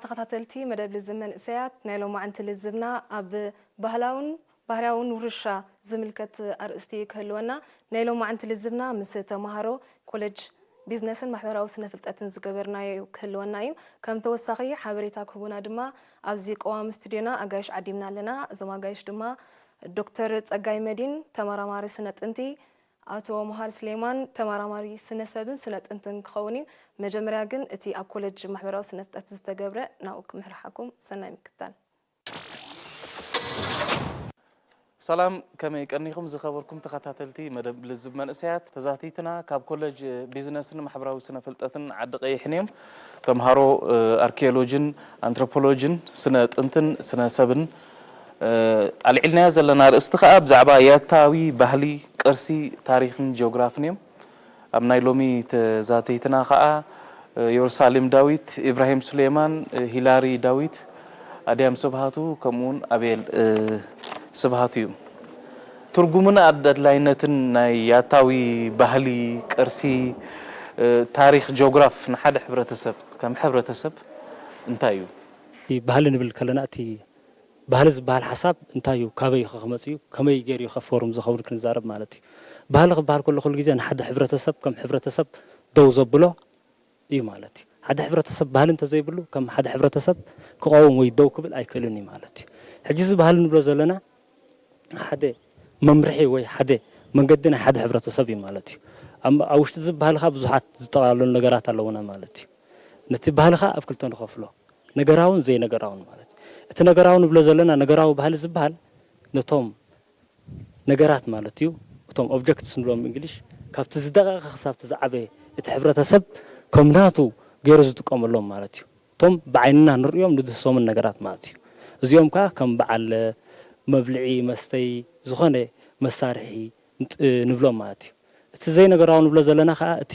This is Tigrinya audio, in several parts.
ተኸታተልቲ መደብ ልዝብ መንእሰያት፣ ናይ ሎማዕንቲ ልዝብና ኣብ ባህላውን ባህርያውን ውርሻ ዝምልከት ኣርእስቲ ክህልወና፣ ናይ ሎማዕንቲ ልዝብና ምስ ተምሃሮ ኮሌጅ ቢዝነስን ማሕበራዊ ስነ ፍልጠትን ዝገበርናዮ ክህልወና እዩ። ከም ተወሳኺ ሓበሬታ ክህቡና ድማ ኣብዚ ቀዋሚ ስቱድዮና ኣጋይሽ ዓዲምና ኣለና። እዞም ኣጋይሽ ድማ ዶክተር ጸጋይ መዲን፣ ተመራማሪ ስነ ጥንቲ፣ ኣቶ መሃር ስሌማን፣ ተመራማሪ ስነ ሰብን ስነ ጥንትን ክኸውን እዩ። መጀመርያ ግን እቲ ኣብ ኮሌጅ ማሕበራዊ ስነ ፍልጠት ዝተገብረ ናብኡ ክምርሓኩም። ሰናይ ምክታል። ሰላም፣ ከመይ ቀኒኹም ዝኸበርኩም ተኸታተልቲ መደብ ልዝብ መንእሰያት? ተዛቲትና ካብ ኮለጅ ቢዝነስን ማሕበራዊ ስነ ፍልጠትን ዓዲ ቀይሕን እዮም። ተምሃሮ ኣርኪኦሎጂን ኣንትሮፖሎጂን ስነ ጥንትን ስነ ሰብን። ኣልዒልናያ ዘለና ርእስቲ ከኣ ብዛዕባ ያታዊ ባህሊ፣ ቅርሲ፣ ታሪኽን ጂኦግራፍን እዮም። ኣብ ናይ ሎሚ ተዛተይትና ከኣ የሩሳሌም ዳዊት፣ ኢብራሂም ሱሌማን፣ ሂላሪ ዳዊት፣ ኣድያም ስብሃቱ ከምኡውን ኣቤል ስብሃቱ እዩ። ትርጉምን ኣድላይነትን ናይ ያታዊ ባህሊ፣ ቅርሲ፣ ታሪኽ፣ ጂኦግራፍ ንሓደ ሕብረተሰብ ከም ሕብረተሰብ እንታይ እዩ? ባህሊ ንብል ከለና እቲ ባህሊ ዝበሃል ሓሳብ እንታይ እዩ፣ ካበይ ኸ ክመጽእ እዩ፣ ከመይ ገይሩ እዩ ከ ፎርም ዝኸውን ክንዛረብ ማለት እዩ። ባህሊ ክበሃል ከሎ ኩሉ ግዜ ንሓደ ሕብረተሰብ ከም ሕብረተሰብ ደው ዘብሎ እዩ ማለት እዩ። ሓደ ሕብረተሰብ ባህሊ እንተዘይብሉ ከም ሓደ ሕብረተሰብ ክቐውም ወይ ደው ክብል ኣይክእልን እዩ ማለት እዩ። ሕጂ እዚ ባህሊ ንብሎ ዘለና ሓደ መምርሒ ወይ ሓደ መንገዲ ናይ ሓደ ሕብረተሰብ እዩ ማለት እዩ። ኣብ ኣብ ውሽጢ እዚ ባህሊ ኸኣ ብዙሓት ዝጠቓለሉ ነገራት ኣለዉና ማለት እዩ። ነቲ ባህሊ ኸኣ ኣብ ክልተ ንኸፍሎ፣ ነገራውን ዘይነገራውን ማለት እዩ። እቲ ነገራዊ ንብሎ ዘለና ነገራዊ ባህሊ ዝበሃል ነቶም ነገራት ማለት እዩ። እቶም ኦብጀክትስ ንብሎም ብእንግሊሽ ካብቲ ዝደቐቐ ክሳብ እቲ ዝዓበየ እቲ ሕብረተሰብ ከም ናቱ ገይሩ ዝጥቀመሎም ማለት እዩ። እቶም ብዓይንና ንርእዮም ንድህሰሙን ነገራት ማለት እዩ። እዚኦም ከኣ ከም በዓል መብልዒ መስተይ ዝኾነ መሳርሒ ንብሎም ማለት እዩ። እቲ ዘይነገራዊ ንብሎ ዘለና ከኣ እቲ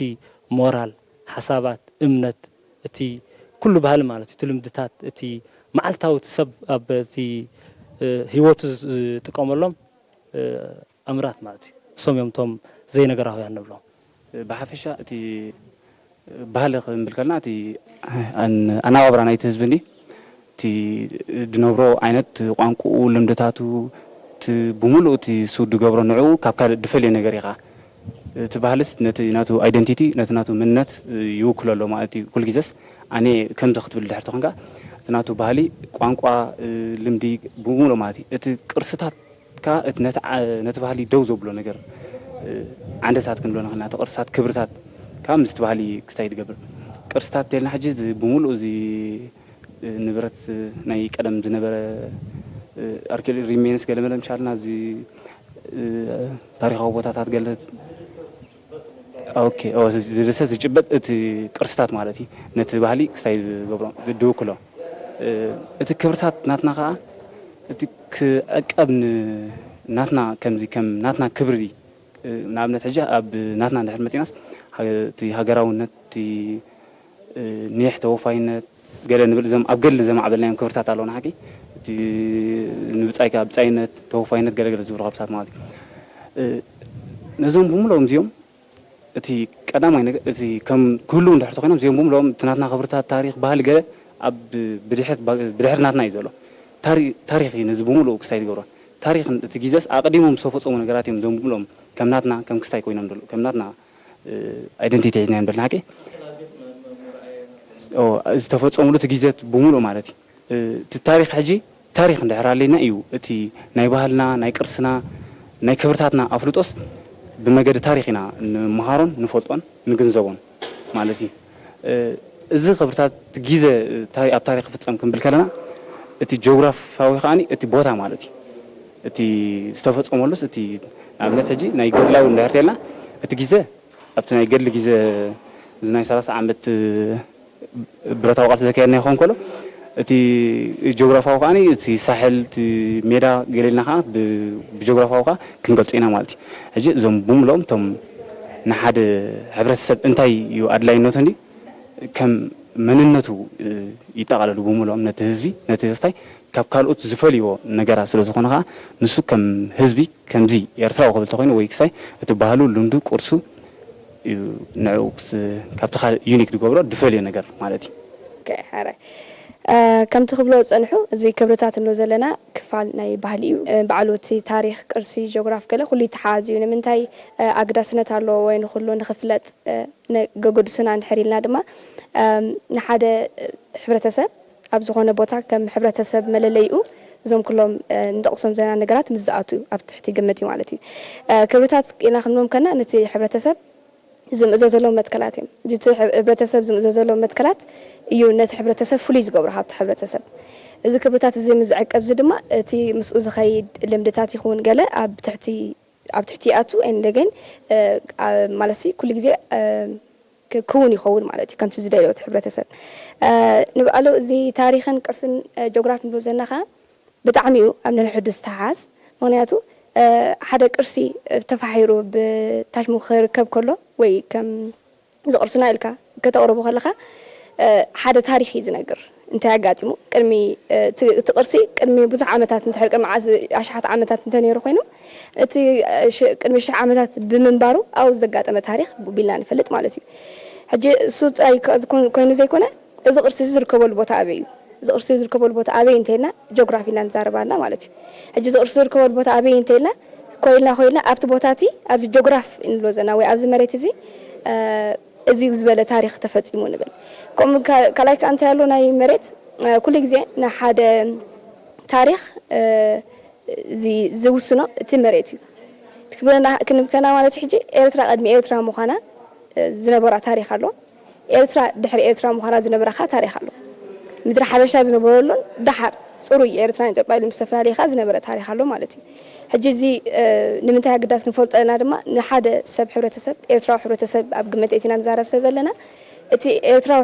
ሞራል፣ ሓሳባት፣ እምነት፣ እቲ ኩሉ ባህሊ ማለት እዩ። እቲ ልምድታት፣ እቲ መዓልታዊ እቲ ሰብ ኣብ እቲ ህይወቱ ዝጥቀመሎም ኣምራት ማለት እዩ። እሶም እዮም እቶም ዘይነገራውያን ንብሎም። ብሓፈሻ እቲ ባህሊ ክንብል ከለና እቲ ኣን- ኣነባብራ ናይቲ ህዝቢ እንዲ እቲ ድነብሮ ዓይነት ቋንቋኡ ልምድታቱ እቲ ብምሉእ እቲ እሱ ድገብሮ ንዕኡ ካብ ካልእ ድፈልየ ነገር እዩ ከዓ እቲ ባህልስ ነቲ ናቱ ኣይደንቲቲ ነቲ ናቱ መንነት ይውክሎ ኣሎ ማለት እዩ። ኩሉ ግዜስ ኣነ ከምዚ ክትብል ድሕር ተኾንካ እቲ ናቱ ባህሊ ቋንቋ ልምዲ ብምሉእ ማለት እዩ እቲ ቅርስታት ከኣ እቲ ነቲ ዓ- ነቲ ባህሊ ደው ዘብሎ ነገር ዓንድታት ክንብሎ ንኽእል ኢና። እቲ ቅርስታት ክብርታት ከኣ ምስቲ ባህሊ ክስታይ ዝገብር ቅርስታት እንተልና ሕጂ እዚ ብምሉእ እዚ ንብረት ናይ ቀደም ዝነበረ ኣርኪኦሎጂ ሪሜንስ ገለ መለ ምሻልና እዚ ታሪኻዊ ቦታታት ገለ ኦኬ ዝድሰ ዝጭበጥ እቲ ቅርስታት ማለት እዩ። ነቲ ባህሊ ክስታይ ዝገብሮ ዝውክሎ እቲ ክብርታት ናትና ከዓ እቲ ክዕቀብ ናትና ከምዚ ከም ናትና ክብሪ ንኣብነት ሕጂ ኣብ ናትና እንድሕር መፂናስ እቲ ሃገራውነት እቲ ኒሕ ተወፋይነት ገለ ንብል እዞም ኣብ ገድሊ ዘማዕበልናዮም ክብርታት ኣለውና ሓቂ እቲ ንብፃይካ ብፃይነት ተወፋይነት ገለገለ ዝብሉ ክብርታት ማለት እዩ። ነዞም ብምልኦም እዚኦም እቲ ቀዳማይ ነገር እቲ ከም ክህልው እንድሕር ተኮይኖም እዚኦም ብምልኦም እቲ ናትና ክብርታት ታሪክ ባህሊ ገለ ኣብ ብድሕር ብድሕር ናትና እዩ ዘሎ። ታሪ- ታሪክ እዩ ነዚ ብምልኡ ክሳይ ዝገብሮ ታሪክ እቲ ግዜስ ኣቀዲሞም ዝተፈፀሙ ነገራት እዮም እዞም ብምልኦም ከም ናትና ከም ክስታይ ኮይኖም ዘሎ ከም ናትና ኣይደንቲቲ ሒዝና ንበል ንሓቂ ዝተፈፀሙሉ እቲ ግዜት ብምልኡ ማለት እዩ። እቲ ታሪክ ሕጂ ታሪክ እንድሕር ኣለና እዩ እቲ ናይ ባህልና ናይ ቅርስና ናይ ክብርታትና ኣፍልጦስ ብመገዲ ታሪክ ኢና ንምሃሮን ንፈልጦን ንግንዘቦን ማለት እዩ። እዚ ክብርታት ግዜ ኣብ ታሪክ ክፍፀም ክንብል ከለና እቲ ጂኦግራፋዊ ከዓኒ እቲ ቦታ ማለት እዩ። እቲ ዝተፈፀመሉስ እቲ ንኣብነት ሕጂ ናይ ገድላዊ እንድሕር ተልና እቲ ግዜ ኣብቲ ናይ ገድሊ ግዜ እዚ ናይ ሰላሳ ዓመት ብረታዊ ቃልሲ ዘካየድና ይኸውን ከሎ እቲ ጂኦግራፋዊ ከዓ እቲ ሳሕል እቲ ሜዳ ገሌልና ከዓ ብጂኦግራፋዊ ከዓ ክንገልፆ ኢና ማለት እዩ። ሕጂ እዞም ብምሎም እቶም ንሓደ ሕብረተሰብ እንታይ እዩ ኣድላይነቱ እንዲ ከም መንነቱ ይጠቓለሉ ብምሎም ነቲ ህዝቢ ነቲ ህዝታይ ካብ ካልኦት ዝፈልይዎ ነገራት ስለ ዝኾነ ከዓ ንሱ ከም ህዝቢ ከምዚ ኤርትራዊ ክብል ተኮይኑ ወይ ክሳይ እቲ ባህሉ ልምዱ ቅርሱ እዩ ንዕኡ ክስ- ካብቲ ካልእ ዩኒክ ዝገብሮ ዝፈልዮ ነገር ማለት እዩ። ኦኬ፣ ሕራይ። ከምቲ ክብሎ ዝጸንሑ፣ እዚ ክብርታት እንብሎ ዘለና ክፋል ናይ ባህሊ እዩ። ባዕሉ እቲ ታሪኽ፣ ቅርሲ፣ ጂኦግራፍ ገለ ኩሉ ይተሓዝ እዩ። ንምንታይ ኣግዳስነት ኣለዎ ወይ ንኹሉ ንኽፍለጥ ገገድሱና እንድሕር ኢልና ድማ፣ ንሓደ ሕብረተሰብ ኣብ ዝኾነ ቦታ ከም ሕብረተሰብ መለለይኡ እዞም ኩሎም ንጠቕሶም ዘለና ነገራት ምስ ዝኣትዉ ኣብ ትሕቲ ግምት እዩ ማለት እዩ። ክብርታት ኢልና ክንብሎም ከና ነቲ ሕብረተሰብ ዝምእዘዘሎም መትከላት እዮም። እቲ ሕብረተሰብ ዝምእዘዘሎም መትከላት እዩ ነቲ ሕብረተሰብ ፍሉይ ዝገብሮ ካብቲ ሕብረተሰብ። እዚ ክብርታት እዚ ምስ ዝዕቀብ እዚ ድማ እቲ ምስኡ ዝኸይድ ልምድታት ይኹን ገለ ኣብ ትሕቲ ኣብ ትሕቲ ይኣቱ። And again ማለት ኩሉ ግዜ ክውን ይኸውን ማለት እዩ ከምቲ ዝደልዮ እቲ ሕብረተሰብ። ንብኣሉ እዚ ታሪኽን ቅርስን ጂኦግራፍን ንብሎ ዘለና ከዓ ብጣዕሚ እዩ ኣብ ነንሕዱ ዝተሓዝ። ምኽንያቱ ሓደ ቅርሲ ተፋሒሩ ብታሽሙ ክርከብ ከሎ ወይ ከም እዚ ቅርስና ኢልካ ከተቕርቦ ከለኻ ሓደ ታሪኽ እዩ ዝነግር። እንታይ ኣጋጢሙ ቅድሚ እቲ ቅርሲ ቅድሚ ብዙሕ ዓመታት እንተሕር ቅድሚ ዓስ ኣሽሓት ዓመታት እንተነይሩ ኮይኑ እቲ ቅድሚ ሽሕ ዓመታት ብምንባሩ ኣብኡ ዘጋጠመ ታሪኽ ቢልና ንፈልጥ ማለት እዩ። ሕጂ እሱ ጥራይ ኮይኑ ዘይኮነ እዚ ቅርሲ እዚ ዝርከበሉ ቦታ ኣበይ እዩ? እዚ ቅርሲ ዝርከበሉ ቦታ ኣበይ እንተልና ጂኦግራፊ ኢና ንዛረብ ኣለና ማለት እዩ። ሕጂ እዚ ቅርሲ ዝርከበሉ ቦታ ኣበይ እንተልና ኮይልና ኮይልና ኣብቲ ቦታ እቲ ኣብዚ ጂኦግራፍ እንብሎ ዘለና ወይ ኣብዚ መሬት እዚ እዚ ዝበለ ታሪኽ ተፈፂሙ ንብል። ከምኡ ካልኣይ ከዓ እንታይ ኣሎ ናይ መሬት ኩሉ ግዜ ንሓደ ታሪኽ ዝውስኖ እቲ መሬት እዩ። ክንብከና ማለት ሕጂ ኤርትራ ቅድሚ ኤርትራ ምዃና ዝነበራ ታሪኽ ኣሎ። ኤርትራ ድሕሪ ኤርትራ ምዃና ዝነበረ ኸዓ ታሪኽ ኣሎ። ምድሪ ሓበሻ ዝነበረሉን ደሓር ፅሩይ ኤርትራን ኢትዮጵያ ኢሉ ምስ ተፈላለየ ኸዓ ዝነበረ ታሪኽ ኣሎ ማለት እዩ። ሕጂ እዚ ንምንታይ ኣግዳስ ክንፈልጦ ዘለና ድማ ንሓደ ሰብ ሕብረተሰብ ኤርትራዊ ሕብረተሰብ ኣብ ግምት እቲና ንዛረብ ስለ ዘለና እቲ ኤርትራዊ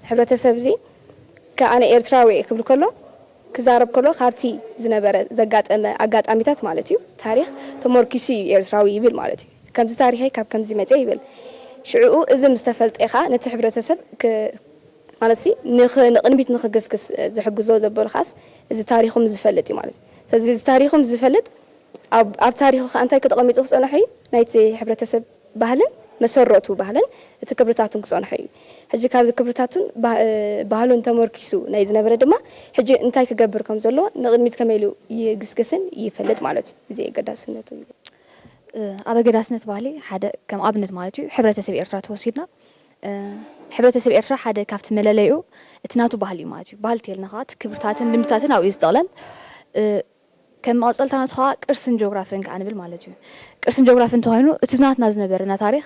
ሕብረተሰብ እዚ ከኣነ ኤርትራዊ እየ ክብል ከሎ ክዛረብ ከሎ ካብቲ ዝነበረ ዘጋጠመ ኣጋጣሚታት ማለት እዩ ታሪኽ ተመርኪሱ እዩ ኤርትራዊ ይብል ማለት እዩ። ከምዚ ታሪኸይ ካብ ከምዚ መፀ ይብል። ሽዕኡ እዚ ምስ ተፈልጠ ኸዓ ነቲ ሕብረተሰብ ማለት ንቕድሚት ንኽግስግስ ዝሕግዞ ዘበሉ ኸዓስ እዚ ታሪኹ ምስ ዝፈልጥ እዩ ማለት እዩ። ስለዚ እዚ ታሪኹ ምስ ዝፈልጥ ኣብ ታሪኹ ከዓ እንታይ ክተቐሚጡ ክፀንሑ እዩ ናይቲ ሕብረተሰብ ባህልን መሰረቱ ባህልን እቲ ክብርታቱን ክፀንሑ እዩ። ሕጂ ካብዚ ክብርታቱን ባህሉን ተመርኪሱ ናይ ዝነበረ ድማ ሕጂ እንታይ ክገብር ከም ዘለዎ ንቕድሚት ከመይ ኢሉ ይግስግስን ይፈልጥ ማለት እዩ። እዚ ኣገዳስነቱ እዩ። ኣብ ኣገዳስነት ባህሊ ሓደ ከም ኣብነት ማለት እዩ ሕብረተሰብ ኤርትራ ተወሲድና ሕብረተሰብ ኤርትራ ሓደ ካብቲ መለለይኡ እቲ ናቱ ባህሊ እዩ ማለት እዩ። ባህሊ ተልና ከዓ እቲ ክብርታትን ልምድታትን ኣብኡ እዩ ዝጠቕለል። ከም መቐፀልታ ናቱ ከዓ ቅርስን ጂኦግራፍን ከዓ ንብል ማለት እዩ። ቅርስን ጂኦግራፍን እንተኮይኑ እቲ ናትና ዝነበረና ታሪክ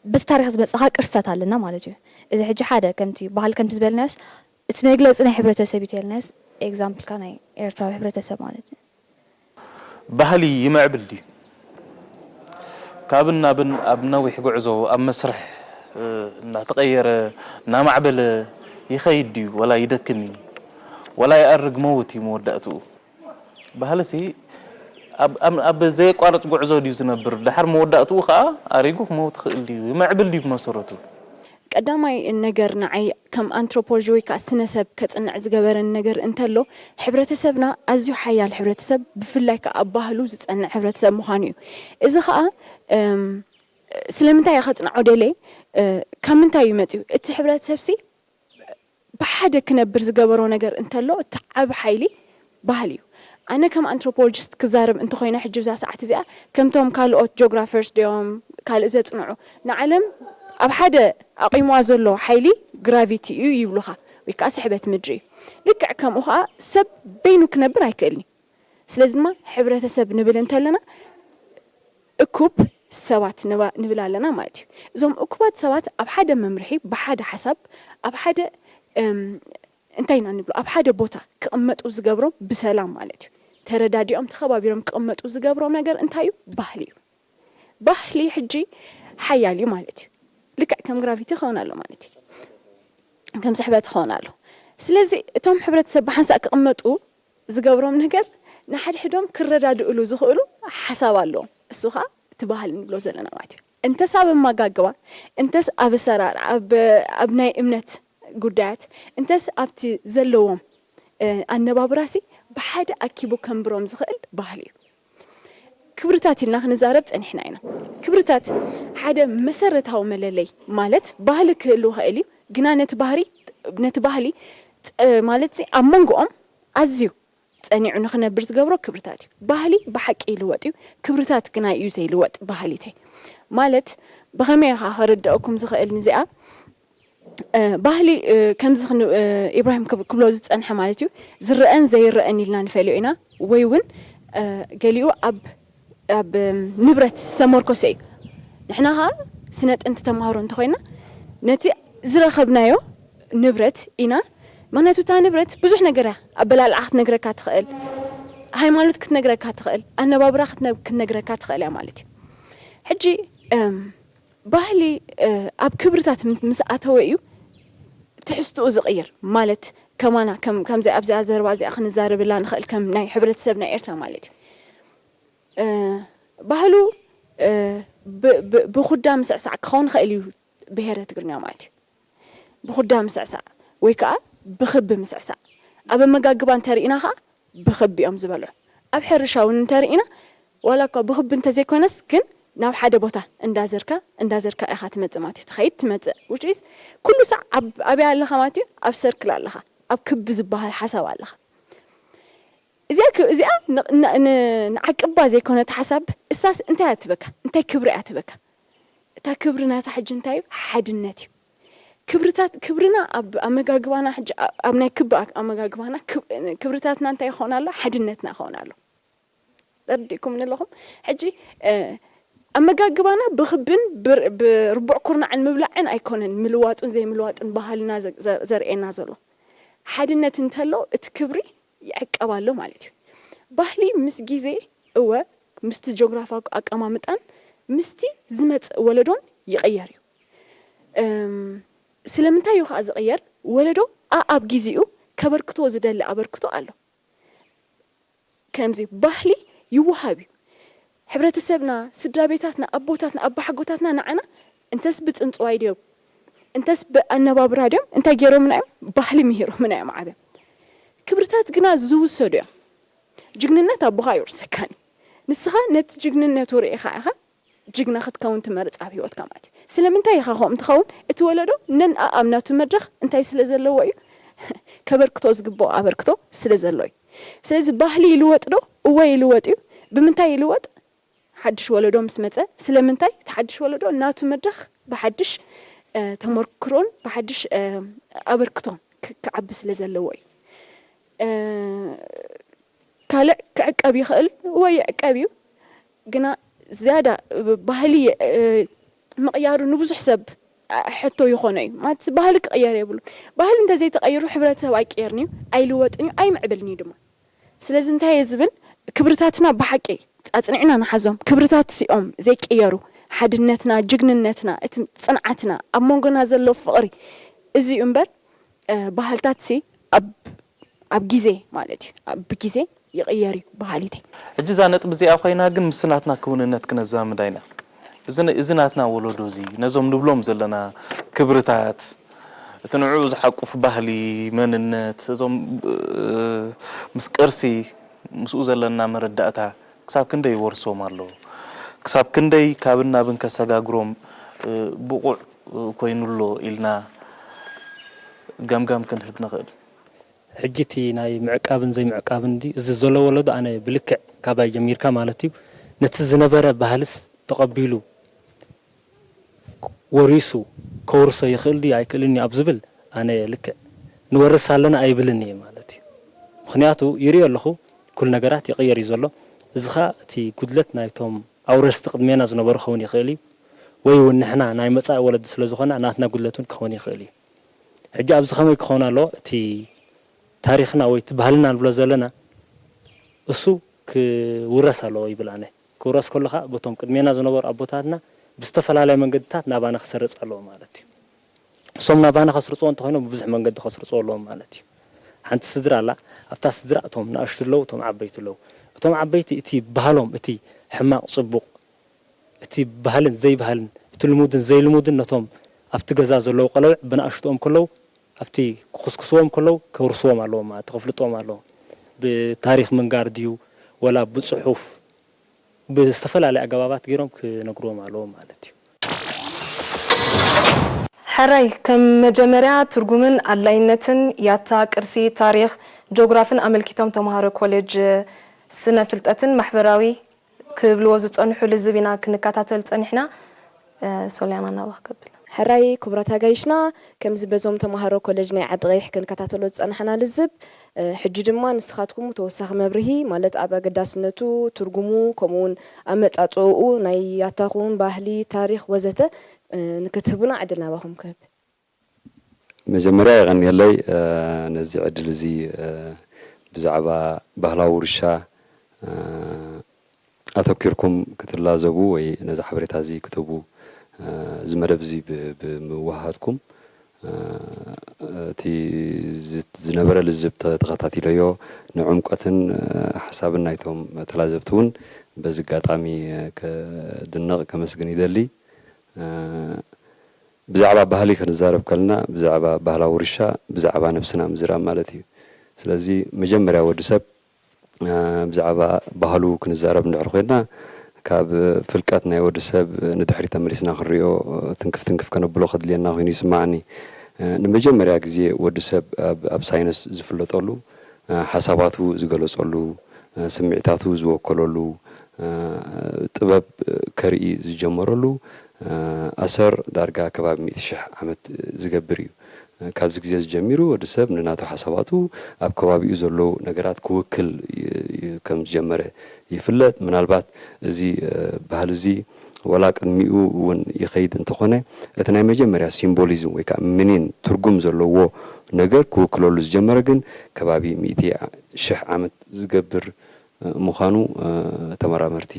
በቲ ታሪክ ዝመፅእ ከዓ ቅርስታት ኣለና ማለት እዩ። እዚ ሕጂ ሓደ ከምቲ ባህሊ ከምቲ ዝበልናዮስ እቲ መግለፂ ናይ ሕብረተሰብ እዩ ተልናዮስ example ካ ናይ ኤርትራዊ ሕብረተሰብ ማለት እዩ። ባህሊ ይምዕብል ድዩ? ካብን ናብን ኣብ ነዊሕ ጉዕዞ ኣብ መስርሕ እናተቐየረ እናማዕበለ ይኸይድ ድዩ ወላ ይደክም እዩ? ወላ ይኣርግ መውት እዩ መወዳእትኡ? ባህልሲ ኣብ ዘየቋርፅ ጉዕዞ ድዩ ዝነብር? ደሓር መወዳእትኡ ከዓ ኣሪጉ ክመውት ይኽእል ድዩ? ይምዕብል ድዩ ብመሰረቱ? ቀዳማይ ነገር ንዓይ ከም ኣንትሮፖሎጂ ወይ ከዓ ስነ ሰብ ከፅንዕ ዝገበረኒ ነገር እንተሎ ሕብረተሰብና ኣዝዩ ሓያል ሕብረተሰብ ብፍላይ ከዓ ኣብ ባህሉ ዝፀንዕ ሕብረተሰብ ምዃኑ እዩ። እዚ ከዓ ስለምንታይ እየ ከፅንዖ ደልየ ካብ ምንታይ እዩ መፅዩ እቲ ሕብረተሰብሲ ብሓደ ክነብር ዝገበሮ ነገር እንተሎ እቲ ዓቢ ሓይሊ ባህሊ እዩ። ኣነ ከም ኣንትሮፖሎጂስት ክዛረብ እንተኾይነ ሕጂ ብዛ ሰዓት እዚኣ ከምቶም ካልኦት ጆግራፈርስ ድዮም ካልእ ዘጽንዑ ንዓለም ኣብ ሓደ ኣቒምዋ ዘሎ ሓይሊ ግራቪቲ እዩ ይብሉኻ ወይ ከዓ ስሕበት ምድሪ እዩ። ልክዕ ከምኡ ከዓ ሰብ በይኑ ክነብር ኣይክእልን እዩ። ስለዚ ድማ ሕብረተሰብ ንብል እንተለና እኩብ ሰባት ንብል ኣለና ማለት እዩ። እዞም እኩባት ሰባት ኣብ ሓደ መምርሒ ብሓደ ሓሳብ ኣብ ሓደ እንታይ ኢና ንብሎ ኣብ ሓደ ቦታ ክቕመጡ ዝገብሮም ብሰላም ማለት እዩ። ተረዳዲኦም ተኸባቢሮም ክቕመጡ ዝገብሮም ነገር እንታይ እዩ? ባህሊ እዩ። ባህሊ ሕጂ ሓያል እዩ ማለት እዩ። ልክዕ ከም ግራቪቲ ክኸውን ኣሎ ማለት እዩ። ከም ስሕበት ክኸውን ኣሎ። ስለዚ እቶም ሕብረተሰብ ብሓንሳእ ክቕመጡ ዝገብሮም ነገር ንሓድሕዶም ክረዳድእሉ ዝኽእሉ ሓሳብ ኣለዎም። እሱ ከዓ እቲ ባህሊ ንብሎ ዘለና ማለት እዩ። እንተስ ኣብ ኣመጋግባ፣ እንተስ ኣብ ኣሰራርዓ፣ ኣብ ናይ እምነት ጉዳያት፣ እንተስ ኣብቲ ዘለዎም ኣነባብራሲ ብሓደ ኣኪቡ ከንብሮም ዝኽእል ባህሊ እዩ። ክብርታት ኢልና ክንዛረብ ጸኒሕና ኢና። ክብርታት ሓደ መሰረታዊ መለለይ ማለት ባህሊ ክህሉ ይኽእል እዩ፣ ግና ነቲ ባህሪ ነቲ ባህሊ ማለት ኣብ መንጎኦም ኣዝዩ ጸኒዑ ንኽነብር ዝገብሮ ክብርታት እዩ። ባህሊ ብሓቂ ይልወጥ እዩ፣ ክብርታት ግና እዩ ዘይልወጥ። ባህሊተይ ማለት ብኸመይ ኢኻ ከረድአኩም ዝኽእል ንዚኣ? ባህሊ ከምዚ ኢብራሂም ክብሎ ዝጸንሐ ማለት እዩ፣ ዝረአን ዘይረአን ኢልና ንፈልዮ ኢና። ወይ እውን ገሊኡ ኣብ ኣብ ንብረት ዝተመርኮሰ እዩ። ንሕና ኸዓ ስነ ጥንቲ ተምሃሮ እንተኾይና ነቲ ዝረኸብናዮ ንብረት ኢና። ምክንያቱ እታ ንብረት ብዙሕ ነገር እያ። ኣበላልዓ ክትነግረካ ትኽእል፣ ሃይማኖት ክትነግረካ ትኽእል፣ ኣነባብራ ክትነግረካ ትኽእል እያ ማለት እዩ። ሕጂ ባህሊ ኣብ ክብርታት ምስ ኣተወ እዩ ትሕዝትኡ ዝቕይር። ማለት ከማና ከምዚ ኣብዚኣ ዘረባ እዚኣ ክንዛረብላ ንኽእል ከም ናይ ሕብረተሰብ ናይ ኤርትራ ማለት እዩ። ባህሉ ብኩዳ ምስዕሳዕ ክኸውን ይኽእል እዩ። ብሄረ ትግርኛ ማለት እዩ። ብኩዳ ምስዕሳዕ ወይ ከዓ ብክቢ ምስዕሳዕ። ኣብ ኣመጋግባ እንተርኢና ከዓ ብክቢ እዮም ዝበልዑ። ኣብ ሕርሻ እውን እንተርኢና ዋላ እኳ ብክቢ እንተዘይኮነስ ግን ናብ ሓደ ቦታ እንዳዘርካ እንዳዘርካ ኢኻ ትመፅእ ማለት እዩ። ትኸይድ ትመፅእ which is ኩሉ ሳዕ ኣብያ ኣለኻ ማለት እዩ። ኣብ ሰርክል ኣለኻ፣ ኣብ ክቢ ዝበሃል ሓሳብ ኣለኻ። እዚኣ እዚኣ ንዓቅባ ዘይኮነት ሓሳብ እሳስ እንታይ እያ ትበካ? እንታይ ክብሪ እያ ትበካ? እታ ክብሪ ናታ ሕጂ እንታይ እዩ? ሓድነት እዩ። ክብርታት ክብርና ኣብ ኣመጋግባና ሕጂ ኣብ ናይ ክቢ ኣመጋግባና ክብርታትና እንታይ ይኸውን ኣሎ? ሓድነትና ይኸውን ኣሎ። ተረዲእኩም ኣለኹም? ሕጂ ኣመጋግባና ብክብን ብርቡዕ ኩርናዕን ምብላዕን ኣይኮነን ምልዋጡን ዘይምልዋጡን ባህልና ዘርእየና ዘሎ። ሓድነት እንተሎ እቲ ክብሪ ይዕቀብ ኣሎ ማለት እዩ። ባህሊ ምስ ግዜ እወ ምስቲ ጆግራፋዊ ኣቀማምጣን ምስቲ ዝመጽእ ወለዶን ይቕየር እዩ። ስለምንታይ እዩ ከዓ ዝቕየር? ወለዶ ኣኣብ ጊዜኡ ከበርክቶ ዝደሊ ኣበርክቶ ኣሎ። ከምዚ ባህሊ ይወሃብ እዩ። ሕብረተሰብና፣ ስድራ ቤታትና፣ ኣቦታትና፣ ኣባሓጎታትና ንዓና እንተስ ብፅንፅዋይ ድዮም እንተስ ብኣነባብራ ድዮም እንታይ ገይሮምና እዮም? ባህሊ ምሂሮምና እዮም ዓብዮም። ክብርታት ግና ዝውሰዱ እዮም። ጅግንነት ኣቦኻ ይወርሰካን እዩ። ንስኻ ነቲ ጅግንነቱ ርኢኻ ኢኻ ጅግና ክትከውን ትመርጽ ኣብ ህይወትካ ማለት እዩ። ስለምንታይ ኢኻ ከምኡ ትኸውን? እቲ ወለዶ ነንኣኣብ ናቱ መድረኽ እንታይ ስለ ዘለዎ እዩ? ከበርክቶ ዝግብኦ ኣበርክቶ ስለ ዘሎ እዩ። ስለዚ ባህሊ ይልወጥ ዶ? እወ ይልወጥ እዩ። ብምንታይ ይልወጥ? ሓድሽ ወለዶ ምስ መጸ። ስለምንታይ? እቲ ሓድሽ ወለዶ ናቱ መድረኽ ብሓድሽ ተመክሮን ብሓድሽ ኣበርክቶን ክዓቢ ስለ ዘለዎ እዩ። ካልዕ ክዕቀብ ይኽእል ወይ ይዕቀብ እዩ፣ ግና ዝያዳ ባህሊ ምቕያሩ ንብዙሕ ሰብ ሕቶ ይኾኖ እዩ። ማለት ባህሊ ክቕየር የብሉን። ባህሊ እንተዘይተቐይሩ ሕብረተሰብ ኣይቅየርን እዩ፣ ኣይልወጥን እዩ፣ ኣይምዕብልን እዩ ድማ። ስለዚ እንታይ እየ ዝብል፣ ክብርታትና ብሓቂ ኣጽኒዕና ንሓዞም። ክብርታት ሲኦም ዘይቅየሩ፣ ሓድነትና፣ ጅግንነትና፣ እቲ ጽንዓትና፣ ኣብ መንጎና ዘሎ ፍቕሪ፣ እዚ እዩ እምበር ባህልታት ሲ ኣብ ኣብ ግዜ ማለት እዩ። ኣብ ብግዜ ይቕየር እዩ ባህሊተይ። ሕጂ እዛ ነጥቢ እዚኣ ኮይና ግን ምስ ናትና ክውንነት ክነዛምዳ ኢና። እዚ ነ- እዚ ናትና ወለዶ እዚ ነዞም ንብሎም ዘለና ክብርታት እቲ ንዕኡ ዝሓቁፍ ባህሊ፣ መንነት እዞም እ፣ ምስ ቅርሲ ምስኡ ዘለና መረዳእታ ክሳብ ክንደይ ይወርሶም ኣሎ፣ ክሳብ ክንደይ ካብን ናብን ከሰጋግሮም እ፣ ብቑዕ ኮይኑ ኣሎ ኢልና ገምጋም ክንህብ ንኽእል። ሕጂ እቲ ናይ ምዕቃብን ዘይምዕቃብን ድዩ እዚ ዘሎ ወለዶ ኣነ ብልክዕ ካባይ ጀሚርካ ማለት እዩ ነቲ ዝነበረ ባህልስ ተቐቢሉ ወሪሱ ከውርሶ ይኽእል ድዩ ኣይክእልን እዩ ኣብ ዝብል ኣነ ልክዕ ንወርስ ኣለና ኣይብልን እየ ማለት እዩ። ምኽንያቱ ይሪኦ ኣለኹ ኩሉ ነገራት ይቕየር እዩ ዘሎ። እዚ ኸኣ እቲ ጉድለት ናይቶም ኣውረስቲ ቅድሜና ዝነበሩ ክኸውን ይኽእል እዩ ወይ እውን ንሕና ናይ መጻኢ ወለዲ ስለ ዝኾና ናትና ጉድለት እውን ክኸውን ይኽእል እዩ። ሕጂ ኣብዚ ከመይ ክኸውን ኣለዎ እቲ ታሪኽና ወይ እቲ ባህልና ንብሎ ዘለና እሱ ክውረስ ኣለዎ ይብል ኣነ። ክውረስ ከሎ ከዓ በቶም ቅድሜና ዝነበሩ ኣቦታትና ብዝተፈላለየ መንገድታት ናባና ክሰርፅ ኣለዎ ማለት እዩ። እሶም ናባና ከስርፅዎ እንተኾይኖም ብብዙሕ መንገዲ ከስርፅዎ ኣለዎም ማለት እዩ። ሓንቲ ስድራ ኣላ። ኣብታ ስድራ እቶም ንኣሽቱ ኣለዉ፣ እቶም ዓበይቲ ኣለዉ። እቶም ዓበይቲ እቲ ባህሎም እቲ ሕማቕ ፅቡቕ እቲ ባህልን ዘይባህልን እቲ ልሙድን ዘይልሙድን ነቶም ኣብቲ ገዛ ዘለዉ ቆለብዕ ብንኣሽትኦም ከለዉ ኣብቲ ክኹስኩስዎም ከለዉ ከውርስዎም ኣለዎም ማለት ከፍልጥዎም ኣለዎም። ብታሪኽ ምንጋር ድዩ ወላ ብፅሑፍ ብዝተፈላለየ ኣገባባት ገይሮም ክነግርዎም ኣለዎም ማለት እዩ። ሕራይ ከም መጀመርያ ትርጉምን ኣድላይነትን ያታ ቅርሲ፣ ታሪኽ፣ ጆግራፍን ኣመልኪቶም ተምሃሮ ኮሌጅ ስነ ፍልጠትን ማሕበራዊ ክብልዎ ዝጸንሑ ልዝብ ኢና ክንከታተል ጸኒሕና። ሶልያና ናባኽ ከብል። ሕራይ ክቡራት ኣጋይሽና፣ ከምዚ በዞም ተምሃሮ ኮሌጅ ናይ ዓዲ ቀይሕ ክንከታተሎ ዝጸናሕና ልዝብ፣ ሕጂ ድማ ንስኻትኩም ተወሳኺ መብርሂ ማለት ኣብ ኣገዳስነቱ፣ ትርጉሙ፣ ከምኡውን ኣመጻጽእኡ ናይ ያታኹም ባህሊ፣ ታሪኽ ወዘተ ንክትህቡና ዕድል ናባኹም ክህብ። መጀመርያ የቐንየለይ ነዚ ዕድል እዚ ብዛዕባ ባህላዊ ውርሻ ኣተኪርኩም ክትላዘቡ ወይ ነዚ ሓበሬታ እዚ ክትህቡ እዚ መደብ እዚ ብምውሃሃድኩም እቲ ዝነበረ ልዝብ ተኸታቲለዮ ንዕምቆትን ሓሳብን ናይቶም ተላዘብቲ እውን በዚ ኣጋጣሚ ከድንቕ ከመስግን ይደሊ። ብዛዕባ ባህሊ ክንዛረብ ከለና ብዛዕባ ባህላዊ ውርሻ ብዛዕባ ነብስና ምዝራብ ማለት እዩ። ስለዚ መጀመርያ ወዲ ሰብ ብዛዕባ ባህሉ ክንዛረብ እንድሕር ኮይንና ካብ ፍልቀት ናይ ወዲ ሰብ ንድሕሪ ተመሊስና ክንሪኦ ትንክፍ ትንክፍ ከነብሎ ከድልየና ኮይኑ ይስማዓኒ። ንመጀመርያ ግዜ ወዲ ሰብ ኣብ ሳይንስ ዝፍለጠሉ ሓሳባቱ ዝገለጸሉ ስምዒታቱ ዝወከለሉ ጥበብ ከርኢ ዝጀመረሉ ኣሰር ዳርጋ ከባቢ ሚእቲ ሽሕ ዓመት ዝገብር እዩ። ካብዚ ግዜ እዚ ጀሚሩ ወዲ ሰብ ንናቱ ሓሳባቱ ኣብ ከባቢኡ ዘለዉ ነገራት ክውክል ከም ዝጀመረ ይፍለጥ። ምናልባት እዚ ባህሊ እዚ ወላ ቅድሚኡ እውን ይኸይድ እንተኾነ እቲ ናይ መጀመርያ ሲምቦሊዝም ወይ ከዓ ምኒን ትርጉም ዘለዎ ነገር ክውክለሉ ዝጀመረ ግን ከባቢ ሚእቲ ሽሕ ዓመት ዝገብር ምዃኑ ተመራመርቲ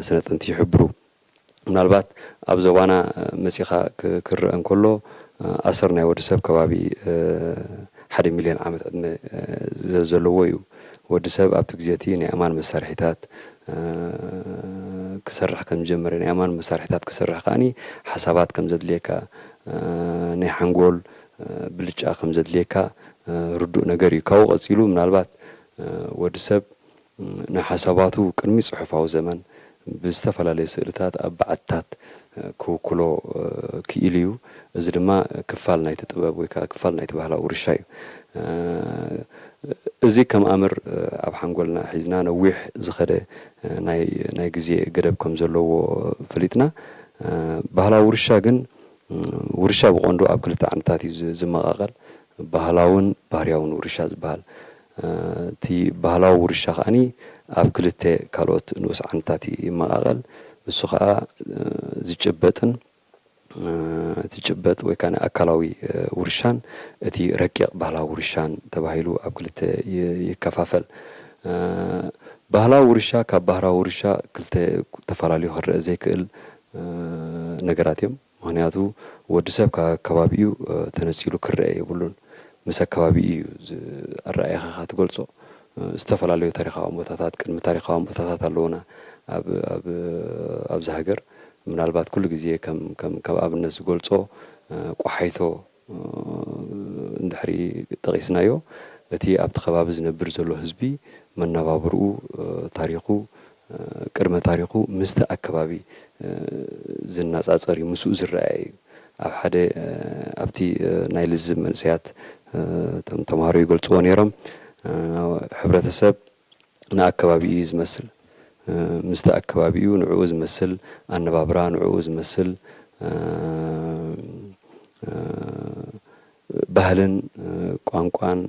ስነ ጥንቲ ይሕብሩ። ምናልባት ኣብ ዞባና መፂኻ ክረአ እንከሎ ኣሰር ናይ ወዲ ሰብ ከባቢ ሓደ ሚልዮን ዓመት ዕድመ ዘለዎ እዩ። ወዲ ሰብ ኣብቲ ግዜ እቲ ናይ ኣእማን መሳርሒታት ክሰርሕ ከም ዝጀመረ፣ ናይ ኣእማን መሳርሒታት ክሰርሕ ከዓኒ ሓሳባት ከም ዘድልየካ፣ ናይ ሓንጎል ብልጫ ከም ዘድልየካ ርዱእ ነገር እዩ። ካብኡ ቀፂሉ ምናልባት ወዲ ሰብ ንሓሳባቱ ቅድሚ ፅሑፋዊ ዘመን ብዝተፈላለየ ስእልታት ኣብ በዓትታት ክውክሎ ክኢሉ እዩ። እዚ ድማ ክፋል ናይቲ ጥበብ ወይ ከዓ ክፋል ናይቲ ባህላዊ ውርሻ እዩ። እዚ ከም ኣምር ኣብ ሓንጎልና ሒዝና ነዊሕ ዝኸደ ናይ ግዜ ገደብ ከም ዘለዎ ፈሊጥና፣ ባህላዊ ውርሻ ግን ውርሻ ብቐንዱ ኣብ ክልተ ዓንድታት እዩ ዝመቓቐል፣ ባህላውን ባህርያውን ውርሻ ዝበሃል። እቲ ባህላዊ ውርሻ ከዓኒ ኣብ ክልተ ካልኦት ንኡስ ዓንድታት ይመቓቐል። እሱ ከዓ ዝጭበጥን እቲ ጭበጥ ወይ ከዓ ኣካላዊ ውርሻን እቲ ረቂቕ ባህላዊ ውርሻን ተባሂሉ ኣብ ክልተ ይከፋፈል። ባህላዊ ውርሻ ካብ ባህራዊ ውርሻ ክልተ ተፈላለዩ ክረአ ዘይክእል ነገራት እዮም። ምኽንያቱ ወዲ ሰብ ካብ ኣከባቢኡ ተነፂሉ ክረአ የብሉን። ምስ ኣከባቢኡ እዩ ኣረኣእያኻ ትገልፆ። ዝተፈላለዩ ታሪኻዊ ቦታታት፣ ቅድሚ ታሪኻዊ ቦታታት ኣለውና ኣብዚ ሃገር። ምናልባት ኩሉ ግዜ ከም ኣብነት ዝገልፆ ቋሓይቶ እንድሕሪ ጠቒስናዮ፣ እቲ ኣብቲ ከባቢ ዝነብር ዘሎ ህዝቢ መነባብርኡ፣ ታሪኹ፣ ቅድመ ታሪኹ ምስቲ ኣከባቢ ዝነፃፀር እዩ፣ ምስኡ ዝረኣየ እዩ። ኣብ ሓደ ኣብቲ ናይ ልዝብ መንእሰያት እቶም ተምሃሮ ይገልፅዎ ነይሮም። ሕብረተሰብ ንኣከባቢኡ እዩ ዝመስል። ምስቲ ኣከባቢኡ ንዕኡ ዝመስል ኣነባብራ፣ ንዕኡ ዝመስል ባህልን ቋንቋን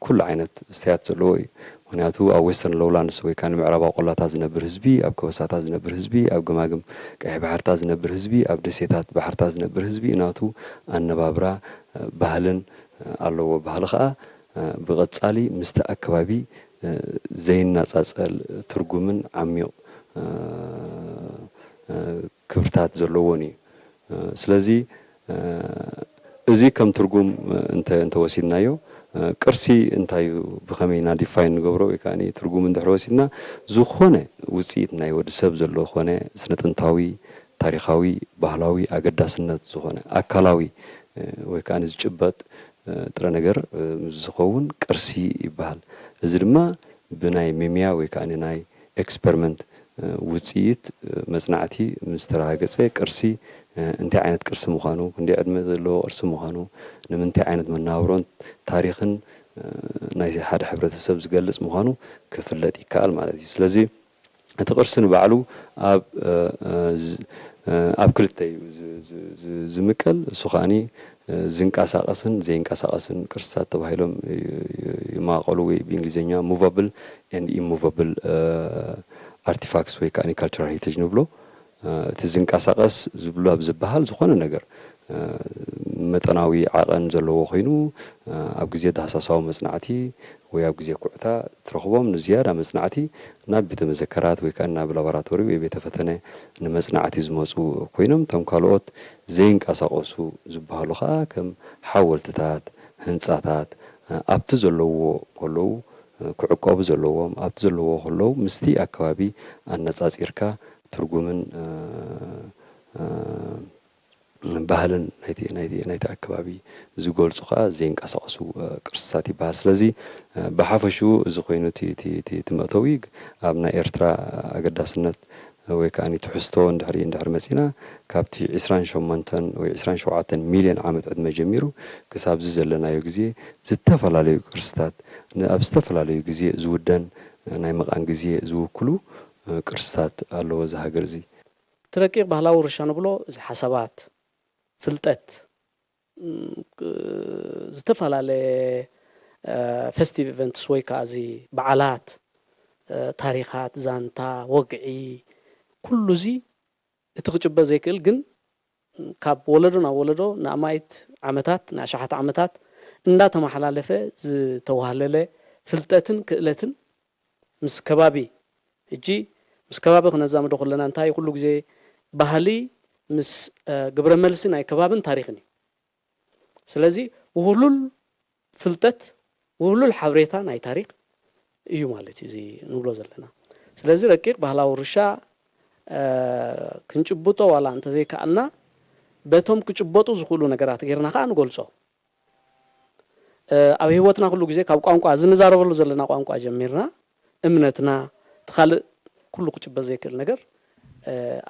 ኩሉ ዓይነት እስተያት ዘለዎ እዩ። ምክንያቱ ኣብ ዌስተርን ሎውላንድስ ወይ ከዓ ንምዕራባዊ ቆላታት ዝነብር ህዝቢ፣ ኣብ ከበሳታት ዝነብር ህዝቢ፣ ኣብ ገማግም ቀይሕ ባሕርታት ዝነብር ህዝቢ፣ ኣብ ደሴታት ባሕርታት ዝነብር ህዝቢ ናቱ ኣነባብራ ባህልን ኣለዎ። ባህሊ ከዓ ብቐፃሊ ምስቲ ኣከባቢ ዘይነፃፀል ትርጉምን ዓሚቕ ክብርታት ዘለዎን እዩ። ስለዚ እዚ ከም ትርጉም እንተወሲድናዮ ቅርሲ እንታይ እዩ፣ ብኸመይ ኢና ዲፋይን ንገብሮ ወይ ከዓ ትርጉም እንድሕር ወሲድና ዝኾነ ውፅኢት ናይ ወዲ ሰብ ዘሎ ዝኾነ ስነ ጥንታዊ፣ ታሪኻዊ፣ ባህላዊ ኣገዳስነት ዝኾነ ኣካላዊ ወይ ከዓ ዝጭበጥ ጥረ ነገር ዝኸውን ቅርሲ ይበሃል። እዚ ድማ ብናይ ሚምያ ወይ ከዓ ናይ ኤክስፐሪመንት ውፅኢት መፅናዕቲ ምስ ተረጋገፀ ቅርሲ እንታይ ዓይነት ቅርሲ ምዃኑ፣ ክንደይ ዕድመ ዘለዎ ቅርሲ ምዃኑ፣ ንምንታይ ዓይነት መነባብሮን ታሪኽን ናይ ሓደ ሕብረተሰብ ዝገልፅ ምዃኑ ክፍለጥ ይከኣል ማለት እዩ። ስለዚ እቲ ቅርሲ ንባዕሉ ኣብ ኣብ ክልተ እዩ ዝምቀል። እሱ ከዓኒ ዝንቀሳቐስን ዘይንቀሳቐስን ቅርስታት ተባሂሎም ይማቐሉ፣ ወይ ብእንግሊዝኛ movable and immovable artifacts ወይ ከዓ cultural heritage ንብሎ። እቲ ዝንቀሳቐስ ዝብሎ ኣብ ዝበሃል ዝኾነ ነገር መጠናዊ ዓቐን ዘለዎ ኮይኑ ኣብ ግዜ ዳህሳሳዊ መፅናዕቲ ወይ ኣብ ግዜ ኩዕታ ትረኽቦም ንዝያዳ መፅናዕቲ ናብ ቤተ መዘከራት ወይ ከዓ ናብ ላቦራቶሪ ወይ ቤተ ፈተነ ንመፅናዕቲ ዝመፁ ኮይኖም፣ እቶም ካልኦት ዘይንቀሳቐሱ ዝበሃሉ ከዓ ከም ሓወልትታት፣ ህንፃታት ኣብቲ ዘለዎ ከለዉ ክዕቀቡ ዘለዎም ኣብቲ ዘለዎ ከለዉ ምስቲ ኣከባቢ ኣነፃፂርካ ትርጉምን ባህልን ናይቲ ኣከባቢ ዝገልፁ ከዓ ዘይንቀሳቐሱ ቅርስታት ይበሃል። ስለዚ ብሓፈሽኡ እዚ ኮይኑ እቲ መእተዊ ኣብ ናይ ኤርትራ ኣገዳስነት ወይ ከዓ ትሕዝቶ እንድሕሪ እንድሕሪ መፂና ካብቲ ዕስራን ሸሞንተን ወይ ዕስራን ሸውዓተን ሚልዮን ዓመት ዕድመ ጀሚሩ ክሳብዚ ዘለናዮ ግዜ ዝተፈላለዩ ቅርስታት ኣብ ዝተፈላለዩ ግዜ ዝውደን ናይ መቓን ግዜ ዝውክሉ ቅርስታት ኣለዎ እዚ ሃገር እዚ። እቲ ረቂቕ ባህላዊ ውርሻ ንብሎ እዚ ሓሳባት፣ ፍልጠት፣ ዝተፈላለየ festive events ወይ ከዓ እዚ በዓላት፣ ታሪኻት፣ ዛንታ፣ ወግዒ፣ ኩሉ እዚ እቲ ክጭበጥ ዘይክእል ግን ካብ ወለዶ ናብ ወለዶ ንኣማኢት ዓመታት ንኣሽሓት ዓመታት እንዳተመሓላለፈ ዝተዋህለለ ፍልጠትን ክእለትን ምስ ከባቢ ሕጂ ምስ ከባቢ ክነዛምዶ ከለና እንታይ ኩሉ ግዜ ባህሊ ምስ ግብረ መልሲ ናይ ከባብን ታሪኽን እዩ። ስለዚ ውህሉል ፍልጠት ውህሉል ሓበሬታ ናይ ታሪኽ እዩ ማለት እዩ እዚ ንብሎ ዘለና። ስለዚ ረቂቕ ባህላዊ ውርሻ ክንጭብጦ ዋላ እንተዘይከኣልና በቶም ክጭበጡ ዝኽእሉ ነገራት ጌርና ከዓ ንገልጾ። ኣብ ህይወትና ኩሉ ግዜ ካብ ቋንቋ እዚ ንዛረበሉ ዘለና ቋንቋ ጀሚርና እምነትና እቲ ካልእ ኩሉ ክጭበጥ ዘይክእል ነገር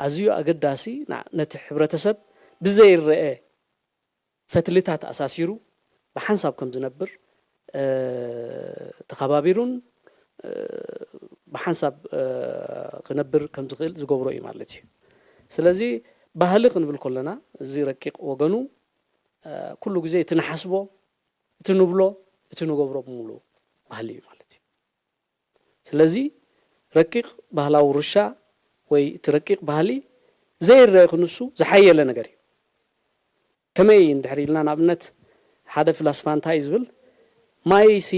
ኣዝዩ ኣገዳሲ ነቲ ሕብረተሰብ ብዘይረአ ፈትልታት ኣሳሲሩ ብሓንሳብ ከም ዝነብር ተኸባቢሩን ብሓንሳብ ክነብር ከም ዝኽእል ዝገብሮ እዩ ማለት እዩ። ስለዚ ባህሊ ክንብል ከለና እዚ ረቂቕ ወገኑ ኩሉ ግዜ እቲ ንሓስቦ እቲ ንብሎ እቲ ንገብሮ ብምሉእ ባህሊ እዩ ማለት እዩ። ስለዚ ረቂቕ ባህላዊ ውርሻ ወይ እቲ ረቂቕ ባህሊ ዘይረአ ክንሱ ዝሓየለ ነገር እዩ። ከመይ እንድሕር ኢልና ንኣብነት ሓደ ፍላስፋ እንታይ እዩ ዝብል ማይሲ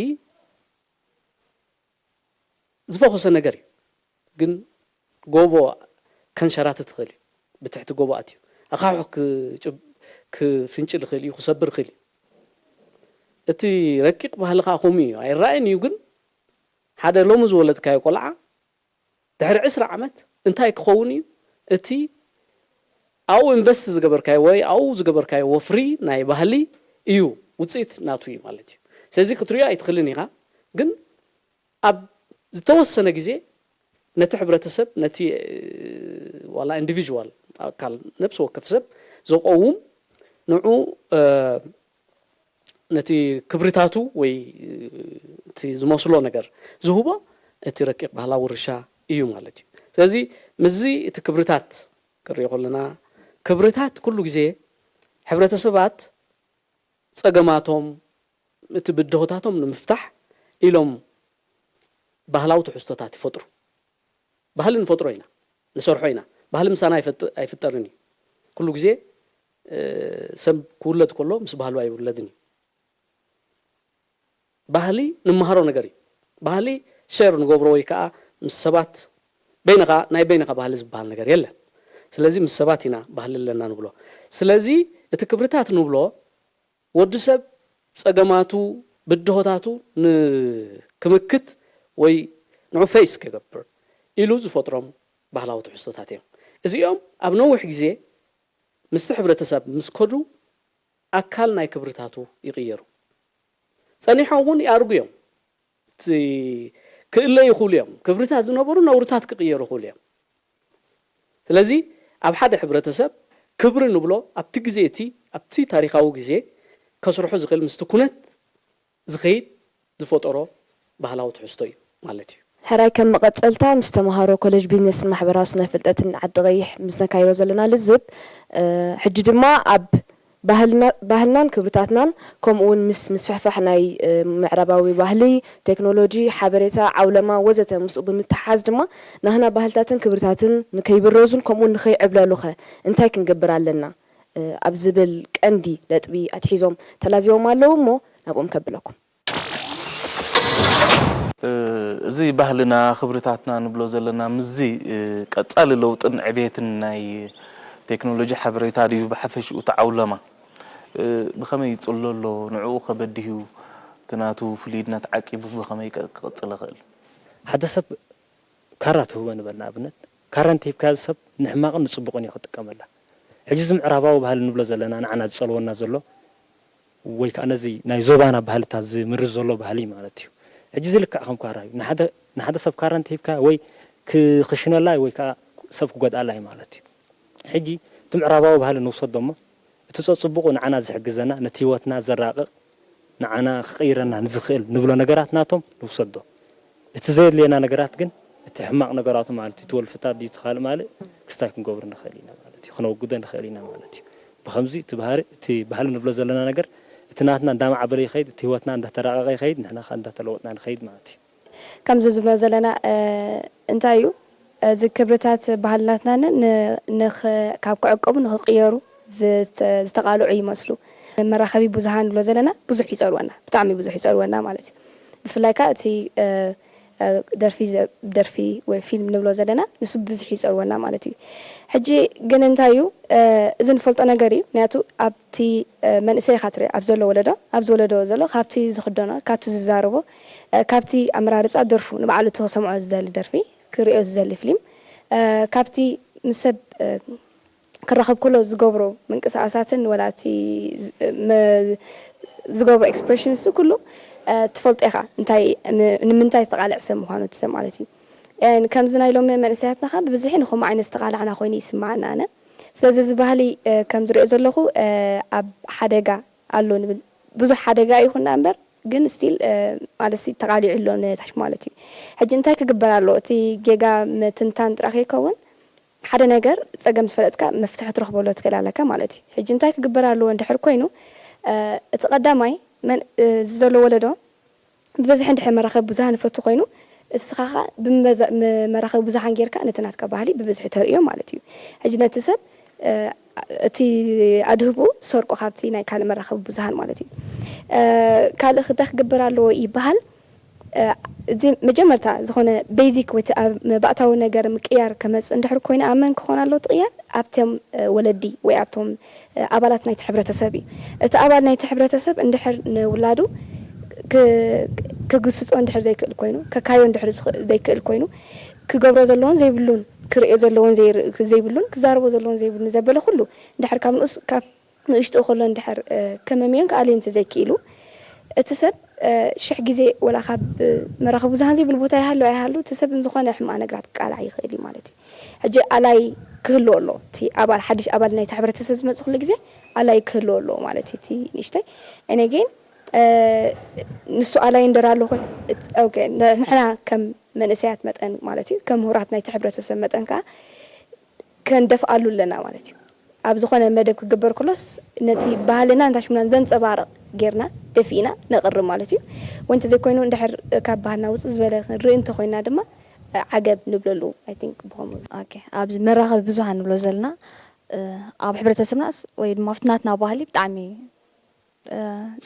ዝፈኾሰ ነገር እዩ ግን ጎቦ ከንሸራትት ይኽእል እዩ። ብትሕቲ ጎቦ ኣትዩ ኣኻውሕ ክፍንጭል ይኽእል እዩ ክሰብር ይኽእል እዩ። እቲ ረቂቕ ባህሊ ከዓ ከምኡ እዩ ኣይረኣየን እዩ ግን ሓደ ሎሚ ዝወለድካዮ ቆልዓ ድሕሪ ዕስራ ዓመት እንታይ ክኸውን እዩ እቲ ኣብኡ ኢንቨስት ዝገበርካዮ ወይ ኣብኡ ዝገበርካዮ ወፍሪ ናይ ባህሊ እዩ ውፅኢት ናቱ እዩ ማለት እዩ። ስለዚ ክትሪኦ ኣይትኽልን ኢኻ ግን ኣብ ዝተወሰነ ግዜ ነቲ ሕብረተሰብ ነቲ ዋላ ኢንዲቪዥዋል ኣካል ነብሲ ወከፍ ሰብ ዘቀውም ንዑ ነቲ ክብርታቱ ወይ እቲ ዝመስሎ ነገር ዝህቦ እቲ ረቂቕ ባህላዊ ውርሻ እዩ ማለት እዩ። ስለዚ ምስዚ እቲ ክብርታት ክንሪኦ ከለና ክብርታት ኩሉ ግዜ ሕብረተሰባት ፀገማቶም እቲ ብድሆታቶም ንምፍታሕ ኢሎም ባህላዊ ትሕዝቶታት ይፈጥሩ። ባህሊ ንፈጥሮ ኢና ንሰርሖ ኢና። ባህሊ ምሳና ኣይፍጠርን እዩ። ኩሉ ግዜ ሰብ ክውለድ ከሎ ምስ ባህሉ ኣይውለድን እዩ። ባህሊ ንመሃሮ ነገር እዩ። ባህሊ ሸር ንገብሮ ወይ ከዓ ምስ ሰባት በይንኻ ናይ በይንኻ ባህሊ ዝበሃል ነገር የለን። ስለዚ ምስ ሰባት ኢና ባህሊ ኣለና ንብሎ። ስለዚ እቲ ክብርታት ንብሎ ወዲ ሰብ ፀገማቱ ብድሆታቱ ንክምክት ወይ ንዑ ፌስ ክገብር ኢሉ ዝፈጥሮም ባህላዊ ትሕዝቶታት እዮም። እዚኦም ኣብ ነዊሕ ግዜ ምስቲ ሕብረተሰብ ምስ ከዱ ኣካል ናይ ክብርታቱ ይቕየሩ። ጸኒሖም እውን ይኣርጉ እዮም። ክእለዩ ይኽእሉ እዮም። ክብርታት ዝነበሩ ነውርታት ክቕየሩ ይኽእሉ እዮም። ስለዚ ኣብ ሓደ ሕብረተሰብ ክብሪ ንብሎ ኣብቲ ግዜ እቲ ኣብቲ ታሪኻዊ ግዜ ከስርሑ ዝኽእል ምስቲ ኩነት ዝኸይድ ዝፈጠሮ ባህላዊ ትሕዝቶ እዩ ማለት እዩ። ሕራይ ከም መቐጸልታ ምስ ተምሃሮ ኮሌጅ ቢዝነስን ማሕበራዊ ስነ ፍልጠትን ዓዲ ቀይሕ ምስ ነካይዶ ዘለና ልዝብ ሕጂ ድማ ኣብ ባህልናን ክብርታትናን ከምኡ እውን ምስ ምስፍሕፋሕ ናይ ምዕራባዊ ባህሊ፣ ቴክኖሎጂ፣ ሓበሬታ፣ ዓውለማ ወዘተ ምስኡ ብምትሓዝ ድማ ናህና ባህልታትን ክብርታትን ንከይብረዙን ከምኡ እውን ንከይዕብለሉኸ እንታይ ክንገብር ኣለና ኣብ ዝብል ቀንዲ ነጥቢ ኣትሒዞም ተላዚቦም ኣለዉ እሞ ናብኦም ከብለኩም። እዚ ባህልና ክብርታትና ንብሎ ዘለና ምስዚ ቀፃሊ ለውጥን ዕቤትን ናይ ቴክኖሎጂ ሓበሬታ ድዩ ብሓፈሽኡ እቲ ዓውለማ ብኸመይ ይፅሎ ኣሎ? ንዕኡ ከበድህዩ እቲ ናቱ ፍሉይነት ዓቂቡ ብኸመይ ክቕፅል ይኽእል? ሓደ ሰብ ካራ ትህቦ ንበል ንኣብነት ካራ እንተሂብካዮ ሰብ ንሕማቕን ንፅቡቕን እዩ ክጥቀመላ። ሕጂ እዚ ምዕራባዊ ባህሊ ንብሎ ዘለና ንዓና ዝፀልወና ዘሎ ወይ ከዓ ነዚ ናይ ዞባና ባህልታት ዝምርዝ ዘሎ ባህሊ ማለት እዩ። ሕጂ እዚ ልክዕ ከም ካራ እዩ። ንሓደ ንሓደ ሰብ ካራ እንተሂብካ ወይ ክኽሽነላ እዩ ወይ ከዓ ሰብ ክጎድኣላ እዩ ማለት እዩ። ሕጂ እቲ ምዕራባዊ ባህሊ ንውሰዶ እሞ እቲ ፀፅቡቑ ንዓና ዝሕግዘና ነቲ ህይወትና ዘራቕቕ ንዓና ክቕይረና ንዝኽእል ንብሎ ነገራት ናቶም ንውሰዶ። እቲ ዘየድልየና ነገራት ግን እቲ ሕማቕ ነገራቱ ማለት እቲ ወልፍታት ድዩ እቲ ካልእ ማልእ ክስታይ ክንገብሮ ንኽእል ኢና ማለት እዩ፣ ክነወግዶ ንኽእል ኢና ማለት እዩ። ብኸምዚ እቲ ባህሪ እቲ ባህሊ ንብሎ ዘለና ነገር እቲ ናትና እንዳማዕበለ ይኸይድ፣ እቲ ህይወትና እንዳተራቐቐ ይኸይድ፣ ንሕና ከዓ እንዳተለወጥና ንኸይድ ማለት እዩ። ከምዚ ዝብሎ ዘለና እንታይ እዩ እዚ ክብርታት ባህልናትናን ካብ ክዕቀቡ ንኽቕየሩ ዝተቓልዑ ይመስሉ። መራኸቢ ብዙሃን ንብሎ ዘለና ብዙሕ ይፀልወና፣ ብጣዕሚ ብዙሕ ይፀልወና ማለት እዩ። ብፍላይ ከዓ እቲ ደርፊ ደርፊ ወይ ፊልም ንብሎ ዘለና ንሱ ብብዝሒ ይፀልወና ማለት እዩ። ሕጂ ግን እንታይ እዩ እዚ ንፈልጦ ነገር እዩ። ምክንያቱ ኣብቲ መንእሰይ ኢኻ ትሪኦ፣ ኣብ ዘሎ ወለዶ፣ ኣብዚ ወለዶ ዘሎ ካብቲ ዝኽደኖ፣ ካብቲ ዝዛረቦ፣ ካብቲ ኣመራርፃ ደርፉ ንባዕሉ እቲ ክሰምዖ ዝደሊ ደርፊ፣ ክሪኦ ዝደሊ ፊልም፣ ካብቲ ምስ ሰብ ክራኸብ ከሎ ዝገብሮ ምንቅስቓሳትን ወላ እቲ ዝገብሮ expressions ኩሉ ትፈልጦ ኢኻ እንታይ ንምንታይ ዝተቓልዐ ሰብ ምዃኑ እቲ ሰብ ማለት እዩ። And ከምዚ ናይ ሎሚ መንእሰያትና ከ ብብዝሒ ንኸምኡ ዓይነት ዝተቓላዕና ኮይኑ ይስምዓኒ ኣነ። ስለዚ እዚ ባህሊ ከም ዝሪኦ ዘለኹ ኣብ ሓደጋ ኣሎ ንብል። ብዙሕ ሓደጋ ይኹን ደኣ እምበር ግን still ማለት ተቓሊዑ ኣሎ ነታች ማለት እዩ። ሕጂ እንታይ ክግበር ኣለዎ? እቲ ጌጋ ምትንታን ጥራሕ ከይከውን ሓደ ነገር ፀገም ዝፈለጥካ መፍትሒ ትረኽበሉ ትኽእል ኣለካ ማለት እዩ። ሕጂ እንታይ ክግበር ኣለዎ እንድሕር ኮይኑ እቲ ቀዳማይ መን እዚ ዘሎ ወለዶ ብብዝሒ እንድሕር መራኸቢ ብዙሃን ይፈቱ ኮይኑ እስኻ ኸዓ ብመራኸቢ ብዙሃን ጌርካ ነቲ ናትካ ባህሊ ብብዝሒ ተርእዮ ማለት እዩ። ሕጂ ነቲ ሰብ እቲ ኣድህብኡ ዝሰርቆ ካብቲ ናይ ካልእ መራኸቢ ብዙሃን ማለት እዩ። ካልእ እንታይ ክግበር ኣለዎ ይበሃል። እዚ መጀመርታ ዝኾነ basic ወይ እቲ ኣብ መባእታዊ ነገር ምቅያር ከመፅእ እንድሕር ኮይኑ ኣብ መን ክኾን ኣለዎ እቲ ቅያር ኣብቶም ወለዲ ወይ ኣብቶም ኣባላት ናይቲ ሕብረተሰብ እዩ። እቲ ኣባል ናይቲ ሕብረተሰብ እንድሕር ንውላዱ ክግስፆ እንድሕር ዘይክእል ኮይኑ ከካዮ እንድሕር ዘይክእል ኮይኑ ክገብሮ ዘለዎን ዘይብሉን ክርእዮ ዘለዎን ዘይብሉን ክዛረቦ ዘለዎን ዘይብሉን ዘበለ ኩሉ እንድሕር ካብ ንኡስ ካብ ንእሽትኡ ከሎ እንድሕር ከመምዮን ክኣልዮን እንተዘይክኢሉ፣ እቲ ሰብ ሽሕ ግዜ ወላ ካብ መራኸቢ ብዙሃን ዘይብሉ ቦታ ይሃሉ ኣይሃሉ፣ እቲ ሰብ ንዝኾነ ሕማቕ ነገራት ክቃላዕ ይኽእል እዩ ማለት እዩ። ሕጂ ኣላይ ክህልዎ ኣለዎ። እቲ ኣባል፣ ሓድሽ ኣባል ናይቲ ሕብረተሰብ ዝመጽእ ኩሉ ግዜ ኣላይ ክህልዎ ኣለዎ ማለት እዩ። እቲ ንእሽተይ እኔ ግን ንሱ ኣላይ እንደር ኣሎ ኾን ንሕና ከም መንእሰያት መጠን ማለት እዩ ከም ምሁራት ናይቲ ሕብረተሰብ መጠን ከዓ ከንደፍኣሉ ኣለና ማለት እዩ። ኣብ ዝኾነ መደብ ክግበር ከሎስ ነቲ ባህልና እንታይ ሽምናን ዘንፀባርቕ ጌርና ደፊእና ነቕርብ ማለት እዩ። ወይ እንተዘይኮይኑ እንድሕር ካብ ባህልና ውፅእ ዝበለ ክንርኢ እንተኾይንና ድማ ዓገብ ንብለሉ I think ብኸምኡ። Okay ኣብዚ መራኸቢ ብዙሃን ንብሎ ዘለና ኣብ ሕብረተሰብናስ ወይ ድማ ኣብቲ ናትና ባህሊ ብጣዕሚ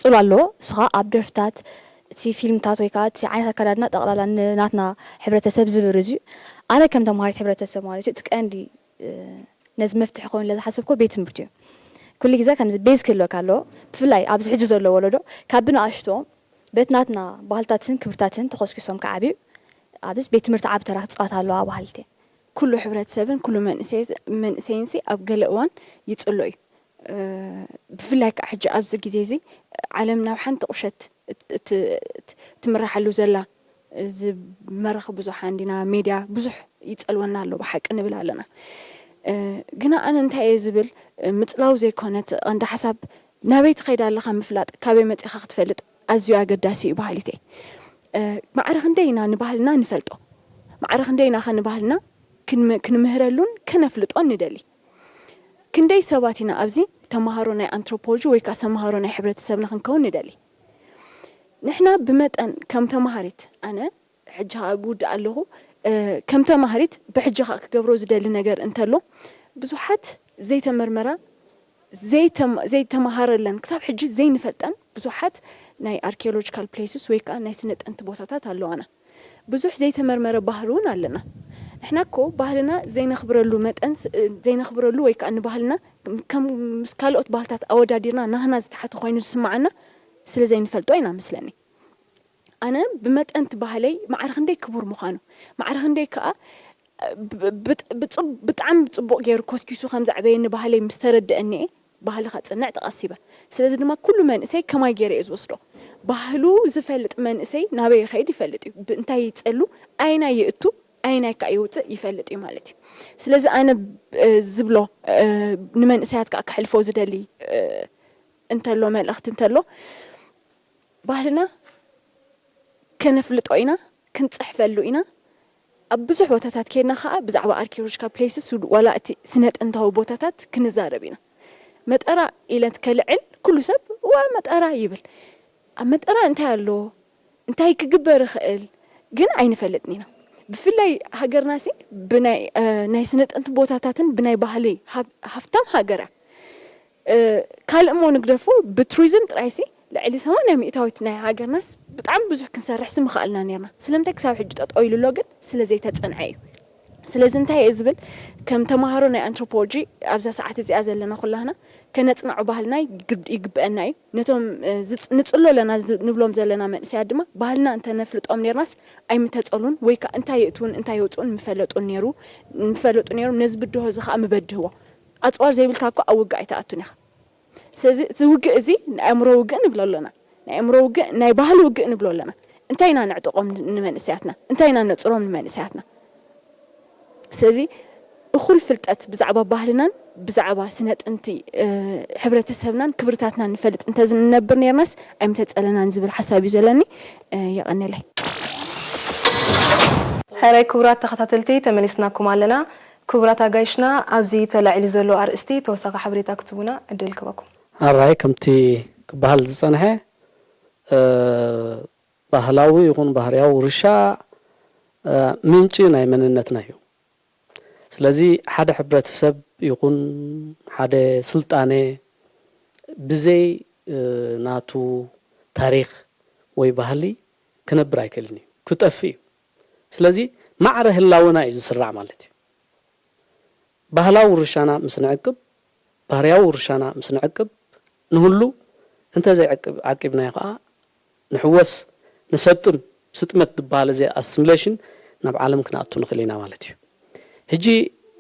ፅሉ ኣለዎ። እሱ ከዓ ኣብ ደርፍታት፣ እቲ ፊልምታት ወይ ከዓ እቲ ዓይነት ኣከዳድና ጠቕላላ ንናትና ሕብረተሰብ ዝብርዝ እዩ። ኣነ ከም ተምሃሪት ሕብረተሰብ ማለት እዩ እቲ ቀንዲ ነዚ መፍትሒ ክኸውን ኢለ ዝሓሰብኩዎ ቤት ትምህርቲ እዩ። ኩሉ ግዜ ከምዚ ቤዝ ክህልወካ ኣለዎ። ብፍላይ ኣብዚ ሕጂ ዘሎ ወለዶ ካብ ብንኣሽትኦም በቲ ናትና ባህልታትን ክብርታትን ተኾስኪሶም ክዓብዩ ኣብዚ ቤት ትምህርቲ ዓቢ ተራ ክፃወት ኣለዎ ኣብ ሃልቴ። ኩሉ ሕብረተሰብን ኩሉ መንእሰይንሲ ኣብ ገለ እዋን ይፅሎ እዩ። ብፍላይ ከዓ ሕጂ ኣብዚ ግዜ እዚ ዓለም ናብ ሓንቲ ቁሸት ትምርሓሉ ዘላ እዚ መራኸቢ ብዙሓን ዲና ሜድያ ብዙሕ ይፀልወና ኣሎ ብሓቂ ንብል ኣለና። ግና ኣነ እንታይ እየ ዝብል፣ ምፅላው ዘይኮነ እቲ ቀንዲ ሓሳብ፣ ናበይ ትኸይድ ኣለኻ ምፍላጥ፣ ካበይ መፂኻ ክትፈልጥ ኣዝዩ ኣገዳሲ እዩ በሃሊት እየ። ማዕረ ክንደይ ኢና ንባህልና ንፈልጦ? ማዕረ ክንደይ ኢና ኸ ንባህልና ክንምህረሉን ከነፍልጦን ንደሊ? ክንደይ ሰባት ኢና ኣብዚ ተምሃሮ ናይ ኣንትሮፖሎጂ ወይ ከዓ ተምሃሮ ናይ ሕብረተሰብና ክንከውን ንደሊ? ንሕና ብመጠን ከም ተምሃሪት፣ ኣነ ሕጂ ከዓ ብውድእ ኣለኹ፣ ከም ተምሃሪት ብሕጂ ከዓ ክገብሮ ዝደሊ ነገር እንተሎ፣ ብዙሓት ዘይተመርመራ፣ ዘይተማሃረለን፣ ክሳብ ሕጂ ዘይንፈልጠን ብዙሓት ናይ ኣርኪኦሎጂካል ፕሌስስ ወይ ከዓ ናይ ስነ ጥንቲ ቦታታት ኣለዋና። ብዙሕ ዘይተመርመረ ባህሊ እውን ኣለና። ንሕና እኮ ባህልና ዘይነኽብረሉ መጠን ዘይነኽብረሉ ወይ ከዓ ንባህልና ከም ምስ ካልኦት ባህልታት ኣወዳዲርና ናህና ዝተሓተ ኮይኑ ዝስምዓና ስለ ዘይንፈልጦ ኢና መስለኒ። ኣነ ብመጠን እቲ ባህለይ ማዕረ ክንደይ ክቡር ምዃኑ፣ ማዕረ ክንደይ ከዓ ብጣዕሚ ብፅቡቕ ገይሩ ኮስኪሱ ከም ዘዕበየኒ ባህለይ ምስ ተረድአኒ እየ ባህሊ ከፅንዕ ተቐሲበ። ስለዚ ድማ ኩሉ መንእሰይ ከማይ ገይረ እየ ዝወስዶ። ባህሉ ዝፈልጥ መንእሰይ ናበይ ይኸይድ ይፈልጥ እዩ፣ እንታይ ይፀሉ፣ ኣይናይ ይእቱ፣ ኣይናይ ከዓ ይውፅእ ይፈልጥ እዩ ማለት እዩ። ስለዚ ኣነ ዝብሎ ንመንእሰያት ከዓ ክሕልፎ ዝደሊ እንተሎ፣ መልእኽቲ እንተሎ፣ ባህልና ከነፍልጦ ኢና፣ ክንፅሕፈሉ ኢና። ኣብ ብዙሕ ቦታታት ከይድና ከዓ ብዛዕባ ኣርኪኦሎጂካል ፕሌስስ ዋላ እቲ ስነ ጥንታዊ ቦታታት ክንዛረብ ኢና። መጠራ ኢለ ከልዕል ኩሉ ሰብ ዋ መጠራ ይብል። ኣብ መጠራ እንታይ ኣሎ፣ እንታይ ክግበር ይኽእል ግን ኣይንፈልጥን ኢና። ብፍላይ ሃገርና ሲ ብናይ ናይ ስነ ጥንቲ ቦታታትን ብናይ ባህሊ ሃፍታም ሃገር እያ። ካልእ እሞ ንግደፎ፣ ብቱሪዝም ጥራይሲ ልዕሊ ሰማንያ ሚእታዊት ናይ ሃገርናስ ብጣዕሚ ብዙሕ ክንሰርሕሲ ምኽኣልና ነርና። ስለምንታይ ክሳብ ሕጂ ጠጠው ኢሉ ኣሎ ግን ስለ ዘይተጸንዐ እዩ። ስለዚ እንታይ እየ ዝብል፣ ከም ተምሃሮ ናይ ኣንትሮፖሎጂ ኣብዛ ሰዓት እዚኣ ዘለና ኩላህና ከነጽንዖ ባህልና ይግብአና እዩ። ነቶም ንጽሎ ኣለና ንብሎም ዘለና መንእሰያት ድማ ባህልና እንተነፍልጦም ነርናስ ኣይምተጸሉን ወይ ከዓ እንታይ የእትውን እንታይ የውፅኡን ምፈለጡን ነሩ ምፈለጡ ነሮም። ነዚ ብድሆ እዚ ከዓ ምበድህዎ። ኣፅዋር ዘይብልካ እኮ ኣብ ውግእ ኣይትኣቱን ኢኻ። ስለዚ እዚ ውግእ እዚ ናይ ኣእምሮ ውግእ ንብሎ ኣለና፣ ናይ ኣእምሮ ውግእ፣ ናይ ባህሊ ውግእ ንብሎ ኣለና። እንታይ ኢና ነዕጥቖም ንመንእሰያትና? እንታይ ኢና ነፅሮም ንመንእሰያትና? ስለዚ እኹል ፍልጠት ብዛዕባ ባህልናን ብዛዕባ ስነ ጥንቲ ሕብረተሰብናን ክብርታትናን ንፈልጥ እንተዝንነብር ነርናስ ኣይምተፀለናን ዝብል ሓሳብ እዩ ዘለኒ። የቐነለይ። ሕራይ ክቡራት ተኸታተልቲ፣ ተመሊስናኩም ኣለና። ክቡራት ኣጋይሽና፣ ኣብዚ ተላዒሉ ዘሎ ኣርእስቲ ተወሳኺ ሓበሬታ ክትቡና ዕድል ክበኩም። ኣራይ ከምቲ ክበሃል ዝጸንሐ ባህላዊ ይኹን ባህርያዊ ውርሻ ምንጪ ናይ መንነትና እዩ። ስለዚ ሓደ ሕብረተሰብ ይኹን ሓደ ስልጣነ ብዘይ ናቱ ታሪኽ ወይ ባህሊ ክነብር ኣይክእልን እዩ፣ ክጠፍእ እዩ። ስለዚ ማዕረ ህላወና እዩ ዝስራዕ ማለት እዩ። ባህላዊ ውርሻና ምስ ንዕቅብ፣ ባህርያዊ ውርሻና ምስ ንዕቅብ ንህሉ፣ እንተዘይዓቂብናዮ ከዓ ንሕወስ፣ ንሰጥም፣ ስጥመት ዝበሃል እዚ ኣስሚሌሽን ናብ ዓለም ክንኣቱ ንኽእል ኢና ማለት እዩ። ሕጂ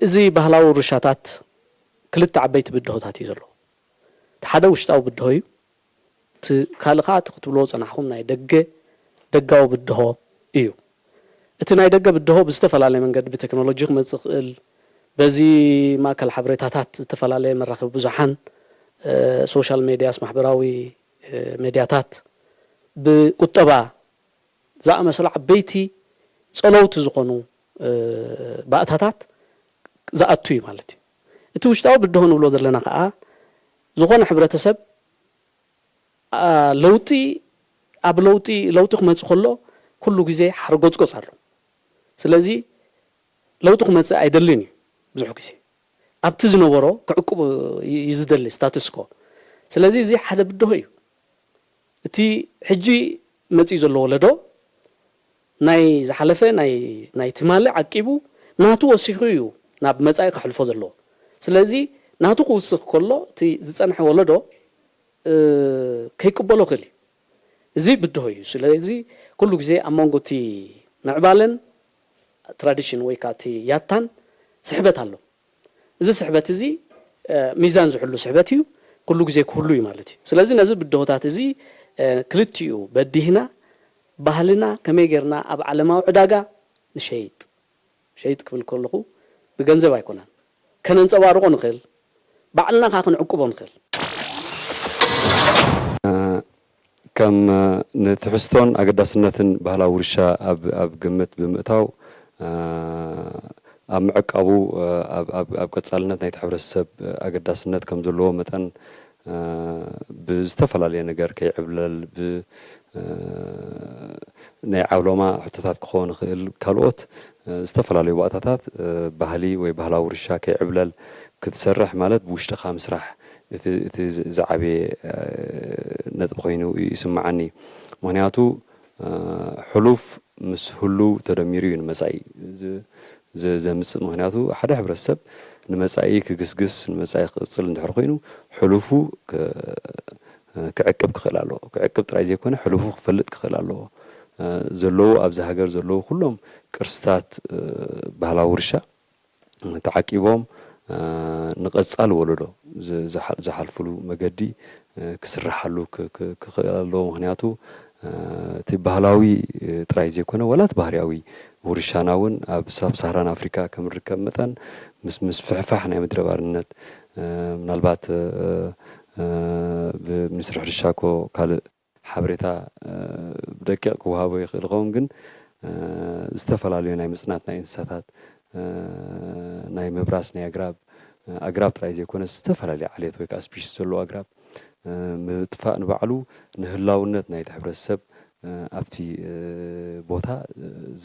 እዚ ባህላዊ ውርሻታት ክልተ ዓበይቲ ብድሆታት እዩ ዘለዎ። እቲ ሓደ ውሽጣዊ ብድሆ እዩ። እቲ ካልእ ከዓ እቲ ክትብልዎ ዝፀናሕኹም ናይ ደገ ደጋዊ ብድሆ እዩ። እቲ ናይ ደገ ብድሆ ብዝተፈላለየ መንገዲ ብቴክኖሎጂ ክመፅእ ይኽእል። በዚ ማእከል ሓበሬታታት ዝተፈላለየ መራኸቢ ብዙሓን ሶሻል ሜድያስ ማሕበራዊ ሜድያታት ብቁጠባ ዝኣመሰሉ ዓበይቲ ፀለውቲ ዝኾኑ ባእታታት ዝኣቱ እዩ ማለት እዩ። እቲ ውሽጣዊ ብድሆ ንብሎ ዘለና ከዓ ዝኾነ ሕብረተሰብ ለውጢ ኣብ ለውጢ ለውጢ ክመፅእ ከሎ ኩሉ ግዜ ሓርጎፅጎፅ ኣሎ። ስለዚ ለውጢ ክመፅእ ኣይደልን እዩ። ብዙሕ ግዜ ኣብቲ ዝነበሮ ክዕቅብ እዩ ዝደሊ ስታትስኮ። ስለዚ እዚ ሓደ ብድሆ እዩ። እቲ ሕጂ መፂኡ ዘሎ ወለዶ ናይ ዝሓለፈ ናይ ትማሊ ዓቂቡ ናቱ ወሲኹ እዩ ናብ መፃኢ ከሕልፎ ዘለዎ። ስለዚ ናቱ ክውስኽ ከሎ እቲ ዝፀንሐ ወለዶ ከይቅበሎ ክእል እዩ። እዚ ብድሆ እዩ። ስለዚ ኩሉ ግዜ ኣብ መንጎ እቲ ምዕባለን ትራዲሽን ወይ ከዓ እቲ ያታን ስሕበት ኣሎ። እዚ ስሕበት እዚ ሚዛን ዝሕሉ ስሕበት እዩ፣ ኩሉ ግዜ ክህሉ እዩ ማለት እዩ። ስለዚ ነዚ ብድሆታት እዚ ክልቲኡ በዲህና ባህልና ከመይ ጌርና ኣብ ዓለማዊ ዕዳጋ ንሸይጥ፣ ሸይጥ ክብል ከለኹ ብገንዘብ ኣይኮነን፣ ከነንጸባርቖ ንኽእል፣ ባዕልና ከኣ ክንዕቅቦ ንኽእል። ከም ንትሕዝቶን ኣገዳስነትን ባህላዊ ውርሻ ኣብ ኣብ ግምት ብምእታው ኣብ ምዕቃቡ ኣብ ቀጻልነት ናይቲ ሕብረተሰብ ኣገዳስነት ከም ዘለዎ መጠን ብዝተፈላለየ ነገር ከይዕብለል ብ ናይ ዓውሎማ ሕቶታት ክኸውን ይኽእል ካልኦት ዝተፈላለዩ ባእታታት ባህሊ ወይ ባህላዊ ውርሻ ከይዕብለል ክትሰርሕ ማለት ብውሽጥኻ ምስራሕ እቲ ዝዓበየ ነጥቢ ኮይኑ ይስምዓኒ። ምኽንያቱ ሕሉፍ ምስ ህሉው ተደሚሩ እዩ ንመጻኢ ዘምጽእ። ምኽንያቱ ሓደ ሕብረተሰብ ንመጻኢ ክግስግስ ንመጻኢ ክቕጽል እንድሕር ኮይኑ ሕሉፉ ክዕቅብ ክኽእል ኣለዎ። ክዕቅብ ጥራይ ዘይኮነ ሕሉፉ ክፈልጥ ክኽእል ኣለዎ። ዘለዉ ኣብዚ ሃገር ዘለዉ ኩሎም ቅርስታት ባህላዊ ውርሻ ተዓቂቦም ንቐጻሊ ወለዶ ዝሓልፍሉ መገዲ ክስርሓሉ ክኽእል ኣለዎ። ምኽንያቱ እቲ ባህላዊ ጥራይ ዘይኮነ ዋላ እቲ ባህርያዊ ውርሻና እውን ኣብ ሳብ ሳህራን ኣፍሪካ ከም ርከብ መጠን ምስ ምስፍሕፋሕ ናይ ምድረ ባርነት ምናልባት ብሚኒስትሪ ሕርሻ ኮ ካልእ ሓበሬታ ብደቂቕ ክወሃቦ ይኽእል ይኸውን፣ ግን ዝተፈላለዩ ናይ ምጽናት ናይ እንስሳታት፣ ናይ ምብራስ ናይ ኣግራብ፣ ኣግራብ ጥራይ ዘይኮነ ዝተፈላለዩ ዓሌት ወይ ከዓ ስፒሽስ ዘለዎ ኣግራብ ምጥፋእ ንባዕሉ ንህላውነት ናይቲ ሕብረተሰብ ኣብቲ ቦታ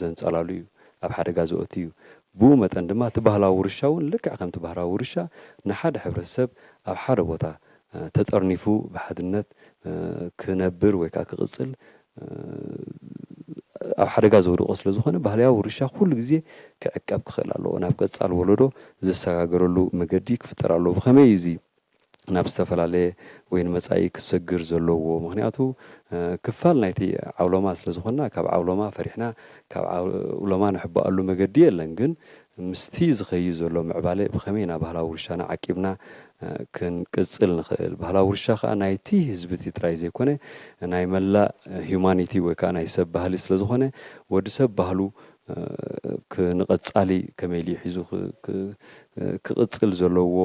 ዘንጸላሉ እዩ፣ ኣብ ሓደጋ ዘእቱ እዩ። ብኡ መጠን ድማ እቲ ባህላዊ ውርሻ እውን ልክዕ ከምቲ ባህላዊ ውርሻ ንሓደ ሕብረተሰብ ኣብ ሓደ ቦታ ተጠርኒፉ ብሓድነት ክነብር ወይ ከዓ ክቕፅል ኣብ ሓደጋ ዘውድቆ ስለ ዝኾነ ባህላዊ ውርሻ ኩሉ ግዜ ክዕቀብ ክኽእል ኣለዎ። ናብ ቀፃሊ ወለዶ ዝሰጋገረሉ መገዲ ክፍጠር ኣለዎ። ብኸመይ እዩ እዚ ናብ ዝተፈላለየ ወይ ንመጻኢ ክሰግር ዘለዎ? ምኽንያቱ ክፋል ናይቲ ዓውሎማ ስለ ዝኾንና ካብ ዓውሎማ ፈሪሕና ካብ ዓውሎማ ንሕበኣሉ መገዲ የለን። ግን ምስቲ ዝኸይድ ዘሎ ምዕባለ ብኸመይ ኢና ባህላዊ ውርሻና ዓቂብና ክንቅጽል ንኽእል? ባህላዊ ውርሻ ከኣ ናይቲ ህዝቢ እቲ ጥራይ ዘይኮነ ናይ መላእ ሂዩማኒቲ ወይ ከኣ ናይ ሰብ ባህሊ ስለ ዝኾነ ወዲ ሰብ ባህሉ ንቐጻሊ ከመይ ኢሉ ሒዙ ክቕጽል ዘለዎ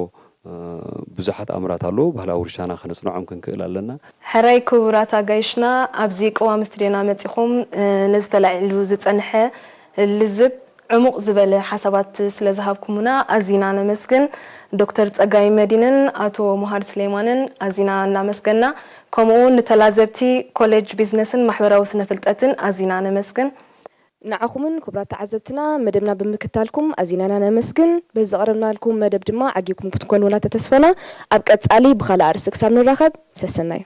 ብዙሓት ኣምራት ኣለዉ። ባህላዊ ውርሻና ከነጽንዖም ክንክእል ኣለና። ሕራይ ክቡራት ኣጋይሽና ኣብዚ ቅዋም ስቱድዮና መጺኹም ነዚ ተላዒሉ ዝጸንሐ ልዝብ ዕሙቕ ዝበለ ሓሳባት ስለ ዝሃብኩሙና ኣዚና ነመስግን። ዶክተር ጸጋይ መዲንን ኣቶ ሙሃር ስሌማንን ኣዚና እናመስገና ከምኡ እውን ንተላዘብቲ ኮሌጅ ቢዝነስን ማሕበራዊ ስነ ፍልጠትን ኣዚና ነመስግን። ንዓኹምን ክቡራት ተዓዘብትና መደብና ብምክታልኩም ኣዚና ኢና ነመስግን። በዚ ዘቕረብናልኩም መደብ ድማ ዓጊብኩም ክትኮኑና ተተስፈና። ኣብ ቀጻሊ ብኻልእ ኣርእስቲ ክሳብ ንራኸብ ሰሰናዩ።